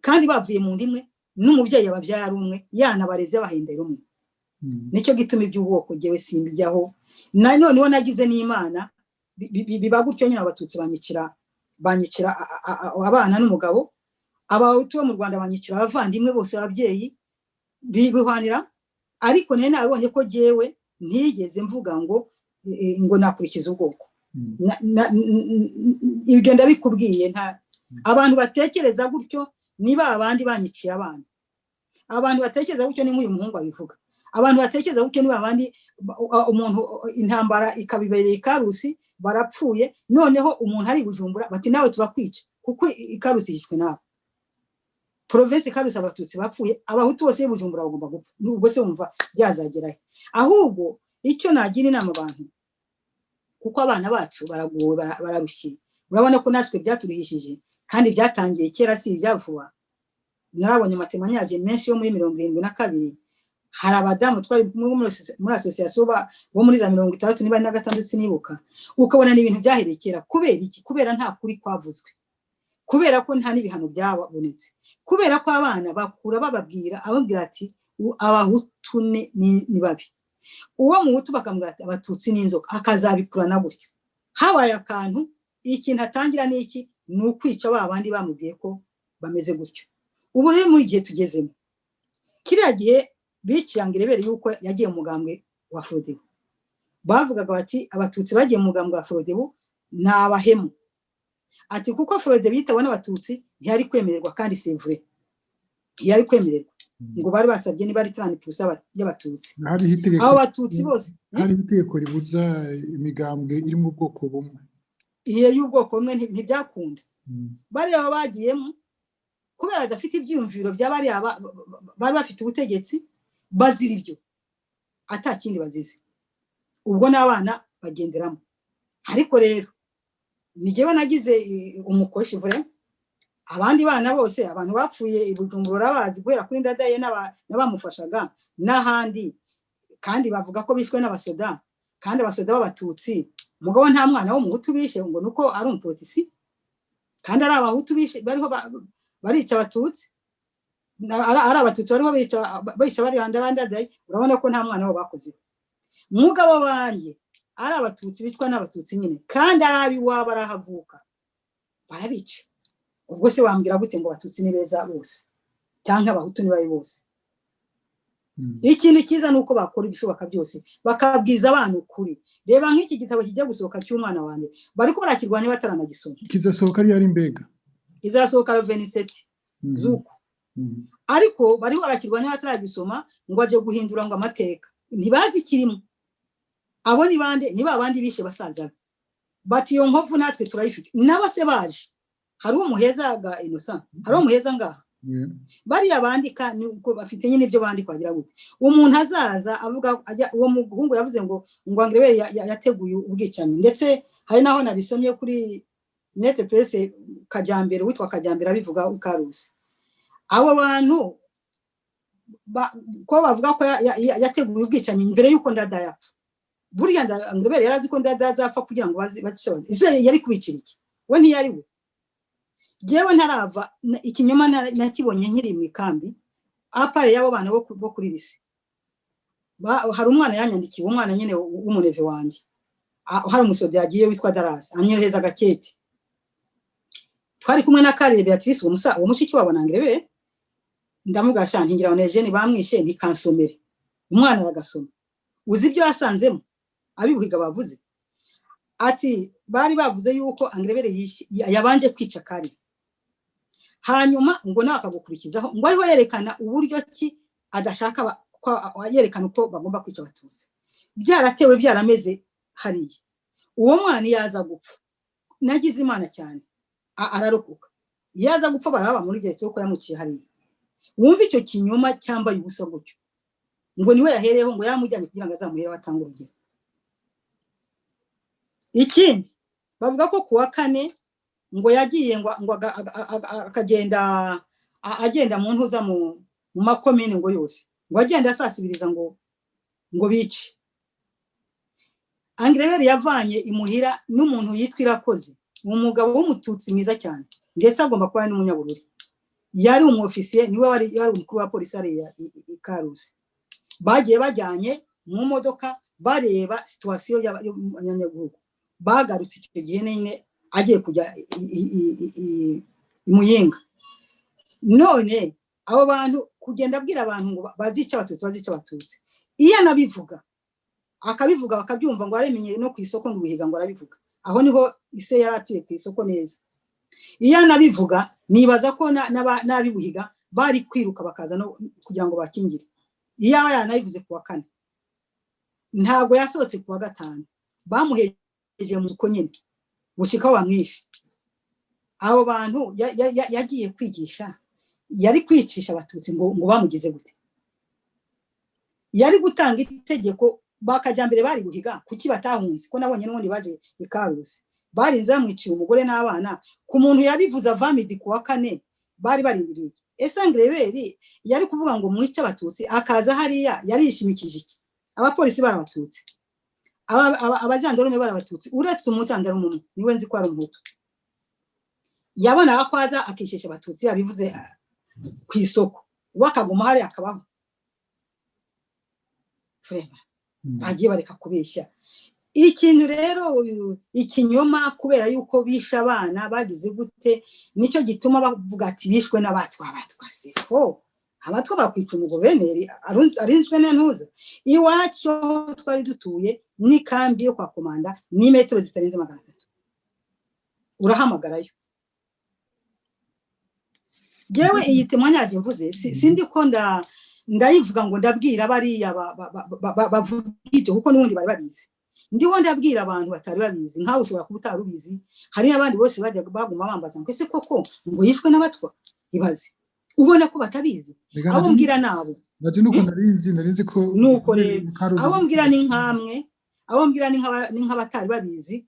Speaker 2: kandi bavuye mu nda imwe n'umubyeyi yababyaye ari umwe, yanabareze bahendera umwe. Nicyo gituma iby'ubwoko jyewe simbijyaho. Noneho nagize n'Imana biba gutyo nyine, abatutsi banyicira abana n'umugabo, abahutu bo mu Rwanda banyicira abavandimwe bose, ababyeyi bihwanira. Ariko nari nabibonye ko jyewe ntigeze mvuga ngo nakurikiza ubwoko. Ibyo ndabikubwiye, nta abantu batekereza gutyo niba abandi banyiciye abana. Abantu batekereza gutyo ni nk'uyu muhungu abivuga. Abantu batekereza gutyo niba abandi umuntu intambara ikabibereye ikarusi, barapfuye, noneho umuntu ari Bujumbura bati nawe turakwica kuko ikarusi yishwe nawe. Province Karusi abatutsi bapfuye, abahutu bose Bujumbura bagomba gupfa. Ubwo se wumva byazagerahe? Ahubwo icyo nagira inama abantu, kuko abana bacu baragowe, bararushye, urabona ko natwe byaturuhishije kandi byatangiye kera, si ibya vuba. Narabonye amatémoignages menshi yo muri 72, hari abadamu twari muri association bo muri za 60 niba na gatandatu sinibuka, ukabona ni ibintu byahereye kera. Kubera iki? Kubera nta kuri kwavuzwe, kubera ko nta n'ibihano byabonetse, kubera ko abana bakura bababwira, ababwira ati abahutu ni babi, uwo muhutu bakamubwira ati abatutsi ni inzoka, akazabikurana gutyo. Habaye akantu, ikintu atangira ni iki? Ni ukwica ba bandi bamubwiye ko bameze gutyo. Ubu rero muri gihe tugezemo, kiriya gihe biciranga irebere yuko yagiye mu mugambwe wa Frodebu, bavugaga bati abatutsi bagiye mu mugambwe wa Frodebu ni abahemu, ati kuko Frodebu yitawe n'abatutsi ntiyari kwemererwa. Kandi c'est vrai, ntiyari kwemererwa, ngo bari basabye niba ari 30% y'abatutsi. Abo batutsi bose
Speaker 3: Hariho itegeko ribuza imigambwe iri mu bwoko bumwe.
Speaker 2: Iyo y'ubwoko bumwe ntibyakunda. Bariya bagiyemo kubera badafite ibyiyumviro bya bariya bari bafite ubutegetsi, bazira ibyo ata kindi bazize. Ubwo n'abana bagenderamo. Ariko rero ni jyewe nagize umukoshi vure, abandi bana bose, abantu bapfuye i Bujumbura urabazi, guhera kuri Ndadaye n'abamufashaga n'ahandi, kandi bavuga ko bishwe n'abasoda, kandi abasoda b'abatutsi. Mugabo nta mwana w'umuhutu bishe ngo nuko ari umupolitisi, kandi ari abahutu bishe bariho barica abatutsi, ari abatutsi bariho bica bari Ndadaye. Urabona ko nta mwana wabo bakoze. Mugabo banjye ari abatutsi bicwa n'abatutsi nyine, kandi ari ab'iwabo, arahavuka, barabica. Ubwo se wambwira gute ngo abatutsi ni beza bose cyangwa abahutu ni babi bose? Ikintu cyiza ni uko bakora ibishoboka byose bakabwiza abana ukuri. Reba nk'iki gitabo kijya gusohoka cy'umwana wanjye, bariko barakirwanya bataranagisoma.
Speaker 3: Kizasohoka ari mbega?
Speaker 2: Izasohoka 27 z'uku. Ariko bariho barakirwanya bataragisoma, ngo aje guhindura ngo amateka, ntibazi ikirimo. Abo ni bande? Ni ba bandi bishe basaza be, bati iyo nkovu natwe turayifite. Nabo se baje, hari umuheza ga Innocent, hari umuheza ngaha. Bariya bandika nuko bafite nyine ibyo bandika, bagira gute? Umuntu azaza avuga uwo muhungu yavuze ngo Angrebere yateguye ubwicanyi, ndetse hari naho nabisomye kuri net presse, Kajyambere, witwa Kajyambere abivuga ukarusi. Abo bantu ko bavuga ko yateguye ubwicanyi mbere y'uko Ndadaye apfa, burya Angrebere yari azi ko Ndadaye azapfa kugira ngo bace, ese yari kubicira iki? We ntiyari we. Jyewe ntarava ikinyoma nakibonye nkiri mu ikambi, à part y'abo bana bo kuri lycée. Hari umwana yanyandikiye, umwana nyine w'umuneveu wanjye, hari umusoda yagiye witwa Darasi, anyohereza agakete. Twari kumwe na Karire Beatrice, uwo mushiki wabo na Angrebere. Ndamubwira sha ntingira ngo Eugene bamwishe, ntikansomere. Umwana aragasoma. Uzi ibyo yasanzemo abibuhiga bavuze? Ati bari bavuze yuko Angrebere yabanje kwica Karire, hanyuma ngo nawe akagukurikizaho, ngo ariho yerekana uburyo ki adashaka yerekana uko bagomba kwica abatutsi. Byaratewe byarameze hariya. Uwo mwana iyo aza gupfa, nagize Imana cyane ararokoka, iyo aza gupfa baraba bamugeretse ko yamuciye hariya. Wumva icyo kinyoma cyambaye ubusa gutyo, ngo niwe yahereyeho, ngo yaramujyanye kugira ngo azamuhereho atange urugero. Ikindi Bavuga ko ku wa kane ngo yagiye ngo akagenda agenda mu ntuza mu makomine ngo yose, ngo agenda asasibiriza ngo bice. Angrebert yavanye imuhira n'umuntu yitwa Irakoze, umugabo w'umututsi mwiza cyane, ndetse agomba kuba n'umunyabururi, yari umwofisiye, niwe wari umukuru wa polisi hariya i Karusi. Bagiye bajyanye mu modoka bareba situation y'abanyagihugu. Bagarutse icyo gihe nyine agiye kujya i Muyinga. None abo bantu kugenda abwira abantu ngo bazica abatutsi, bazica abatutsi, iyo anabivuga akabivuga bakabyumva ngo aremenye no ku isoko ngo bihiga ngo arabivuga, aho niho ise yari atuye ku isoko neza. Iyo anabivuga nibaza ko n'abibuhiga bari kwiruka bakaza no kugira ngo bakingire. Iyo aba yaranabivuze ku wa kane, ntabwo yasohotse ku wa gatanu, bamuhejeje mu ruko nyine gushika bamwishe. Abo bantu yagiye kwigisha, yari kwicisha abatutsi ngo bamugize gute? Yari gutanga itegeko bakajya mbere bari guhiga, kuki batahunze? Ko nabonye n'ubundi baje i Karusi barinze bamwiciye umugore n'abana. Ku muntu yabivuze avamidi ku wa kane bari barindiriye. Ese Angrebert yari kuvuga ngo mwice abatutsi akaza hariya yarishimikije iki? Abapolisi barabatutsi, abajandarume barabatutsi, uretse umujandarume umwe niwe nzi ko ari umuhutu. Yabonaga ko aza akishesha abatutsi yabivuze ku isoko, we akaguma hariya akabaho. Frema bagiye bareka kubeshya. Ikintu rero ikinyoma, kubera yuko bishe abana bagize gute, nicyo gituma bavuga ati bishwe n'abatwa. Abatwa sefo, abatwa bakwica umuguverineri arinzwe na ntuza. Iwacu aho twari dutuye n'ikambi yo kwa komanda ni metero zitarenze 300, urahamagarayo. Jewe iyi témoignage mvuze sindi ko ndayivuga ngo ndabwira bariya bavuga ibyo, kuko n'ubundi bari babizi. Ndiho ndabwira abantu batari babizi, nkawe ushobora kuba utari ubizi. Hari n'abandi bose bajya baguma bambaza ngo ese koko ngo yishwe n'abatwa? Ibaze, ubona ko batabizi. Abo mbwira nabo
Speaker 3: naje nuko narinzi ko
Speaker 2: nuko rero abo mbwira ni nkamwe, abo mbwira ni nk'abatari babizi.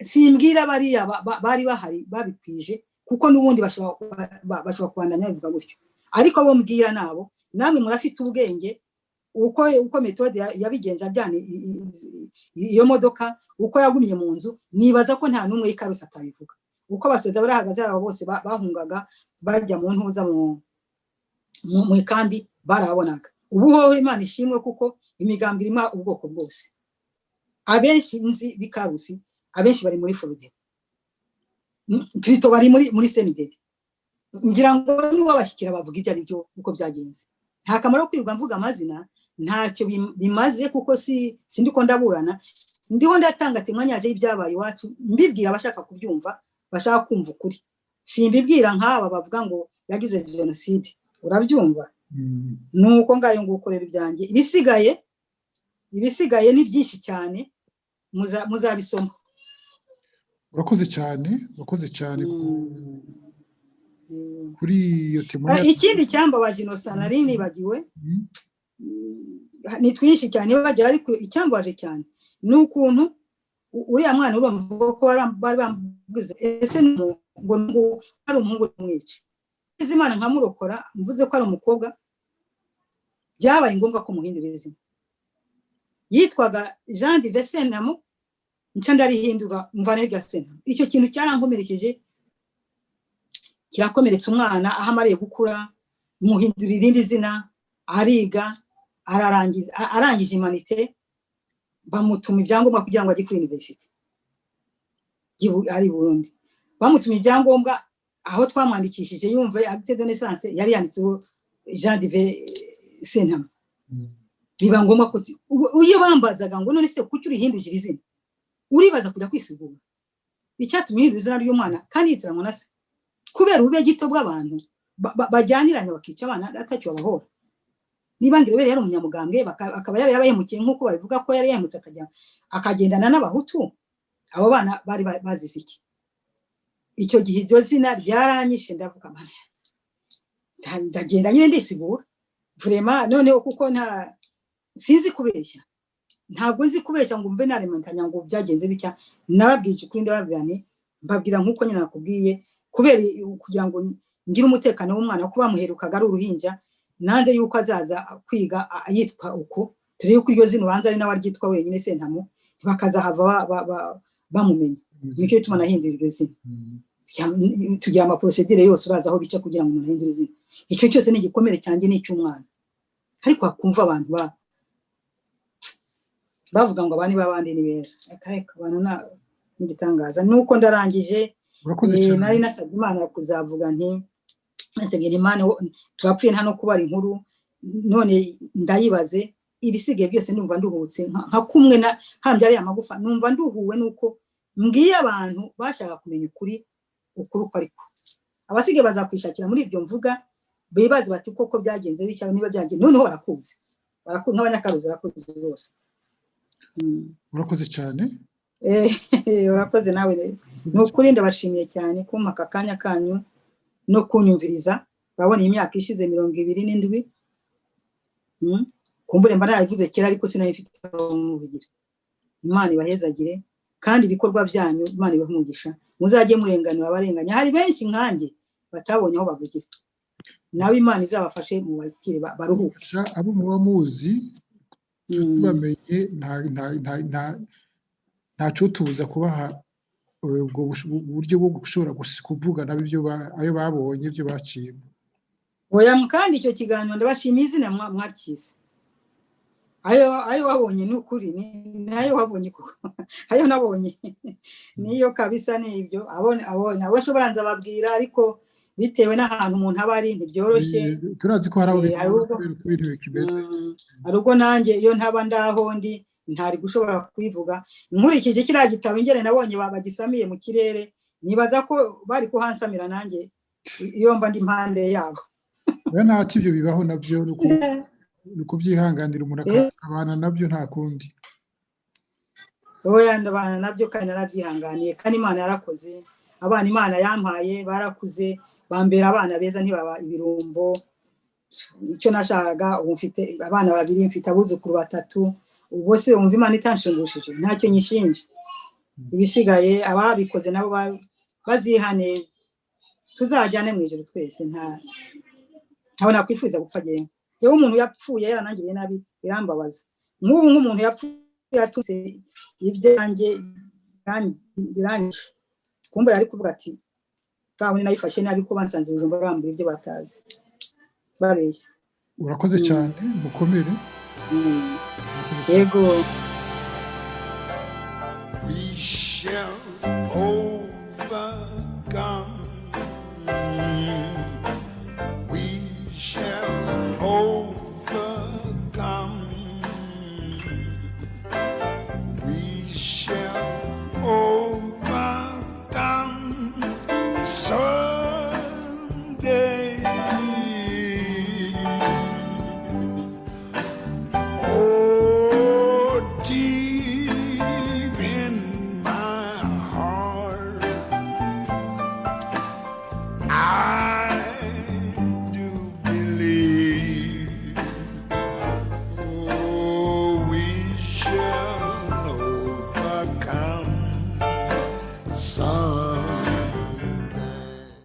Speaker 2: Simbwira bariya bari bahari babikwije, kuko n'ubundi bashobora kubandanya babivuga gutyo. Ariko abo mbwira nabo, namwe murafite ubwenge, uko méthode yabigenza ajyana iyo modoka, uko yagumye mu nzu, nibaza ko nta n'umwe w'ikarusi atabivuga. Uko abasoda barahagaze abo bose bahungaga bajya mu ntuza mu ikambi barabonaga. Ubu hoho Imana ishimwe, kuko imigambwe irimo ubwoko bwose. Abenshi nzi b'ikarusi, abenshi bari muri Frodebu, plutôt bari muri CNDD. Ngira ngo niwabashyikira bavuga ibyo ari byo uko byagenze. Nta kamaro ko kwirirwa mvuga amazina, ntacyo bimaze, kuko si sindi ko ndaburana, ndiho ndatanga témoignage y'ibyabaye iwacu, mbibwira abashaka kubyumva, bashaka kumva ukuri. Simbibwira nk'aba bavuga ngo yagize jenoside, urabyumva? Nuko ngayo ngukorera ibyanjye, ibisigaye ni byinshi cyane, muzabisoma.
Speaker 3: Urakoze cyane, urakoze cyane kuri iyo témoignage.
Speaker 2: Ikindi cyambabaje, Innocent, nari nibagiwe, ni twinshi cyane bagira, ariko icyambabaje cyane ni ukuntu uriya mwana urumva ko bari bambwize ese ngo ari umuhungu mwica Imana nkamurokora, mvuze ko ari umukobwa. Byabaye ngombwa ko muhindura izina. Yitwaga Jean Dive Sentamo, nca ndarihindura mvana irya Sentamo. Icyo kintu cyarankomerekeje, kirakomeretsa umwana aho amariye gukura. Muhindura irindi zina, ariga, ararangiza, arangije humanités, bamutuma ibyangombwa kugira ngo ajye kuri université ari i Burundi. Bamutumye ibyangombwa, aho twamwandikishije yumva acte de naissance yari yanditseho Jean Dive Sentama. Biba ngombwa ko iyo bambazaga ngo none se kuki urihinduje iri zina, uribaza kujya kwisigura icyatumye uhindura izina ry'umwana kandi yitiranwa na se, kubera ubube gito bw'abantu bajyanirana bakica abana atacyo babahora. Niba Ngirebere yari umunyamugambwe, akaba yari yarabahemukiye nk'uko babivuga ko yari yahemutse akajya akagendana n'abahutu, abo bana bari bazize iki? Icyo gihe iryo zina ryaranyishe, ndavuga Mana, ndagenda nyine ndisigura vraiment. Noneho kuko nta sinzi kubeshya, Ntabwo nzi kubeshya ngo mbe narementanya ngo byagenze bitya. Nababwije ukuri, ndababwira nti mbabwira nk'uko nyine nakubwiye, kubera kugira ngo ngire umutekano w'umwana, kuko bamuherukaga ari uruhinja, nanze yuko azaza kwiga yitwa uko. Turi yuko iryo zina ubanza ari nawe aryitwa wenyine Sentamu, bakazahava bamumenya. Nicyo gituma nahindura iryo zina. Tugira amaprocédures yose, uraza aho bica kugira ngo umuntu ahindure izina. Icyo cyose ni igikomere cyanjye n'icy'umwana. Ariko hakumva abantu bavuga ngo abandi b'abandi ni beza. Reka reka, abantu n'igitangaza. Nuko ndarangije.
Speaker 3: Urakoze cyane.
Speaker 2: Nari nasabye Imana kuzavuga nti nasabye Imana, turapfuye nta no kubara inkuru, none ndayibaze. Ibisigaye byose ndumva nduhutse nka kumwe na hambye ariya magufa. Numva nduhuwe nuko mbwiye abantu bashaka kumenya ukuri, ukuri uko ariko abasigaye bazakwishakira muri ibyo mvuga, bibaze bati koko byagenze bitya, niba byagenze noneho barakuzi, barakuzi nk'abanyakaruzi, barakuzi bose.
Speaker 3: Urakoze cyane.
Speaker 2: Urakoze nawe. Ni ukuri ndabashimiye cyane kumpa aka kanya kanyu no kunyumviriza. Urabona iyi myaka ishize 27, kumbure mba narabivuze kera, ariko sinari mfite aho muvugira. Imana ibahezagire, kandi ibikorwa byanyu Imana ibahe umugisha. Muzajye murenganura abarenganya. Hari benshi nkanjye batabonye aho bavugira, nawe Imana izabafashe mu bakire baruhuke.
Speaker 3: Sha, abo muba muzi tubamenye, nta cyotubuza kubaha ubwo buryo bwo gushobora kuvuga nabo ibyo ayo babonye, ibyo baciyemo.
Speaker 2: Oya, kandi icyo kiganiro ndabashimiye izina mwakize. Ayo wabonye ni ukuri, nayo wabonye koko, ayo nabonye niyo kabisa. Ni ibyo abo nshobora nzababwira, ariko bitewe n'ahantu umuntu aba ari ntibyoroshye.
Speaker 3: Turazi ko hari abo
Speaker 2: hari
Speaker 3: bikora
Speaker 2: ubwo
Speaker 3: kubera uko ibintu bikimeze.
Speaker 2: Hari ubwo nanjye iyo ntaba ndaho ndi ntari gushobora kubivuga. Nkurikije kiriya gitabo ingene nabonye bagisamiye mu kirere, nibaza ko bari kuhansamira nanjye iyo mba ndi impande yabo.
Speaker 3: Oya, ntacyo, ibyo bibaho nabyo, ni ukubyihanganira umuntu akabana nabyo, nta kundi.
Speaker 2: Oya, ndabana nabyo kandi narabyihanganiye, kandi Imana yarakoze. Abana Imana yampaye barakuze, bambera abana beza, ntibaba ibirumbo. Icyo nashakaga, ubu mfite abana babiri, mfite abuzukuru batatu. Ubwo se wumva Imana itanshingushije? Ntacyo nyishinja. Ibisigaye ababikoze nabo bazihane, tuzajyane mu ijuru twese. Ntawe nakwifuza gupfa. Jyewe jyewe umuntu yapfuye yaranangiriye nabi birambabaza. Nk'ubu nk'umuntu yapfuye yatutse ibyanjye biranyishe, kumbe yari kuvuga ati kabone nayifashe nabi, ko bansanze Bujumbura bambura ibyo batazi, babeshya.
Speaker 3: Urakoze cyane, mukomere.
Speaker 2: Yego.
Speaker 1: We shall.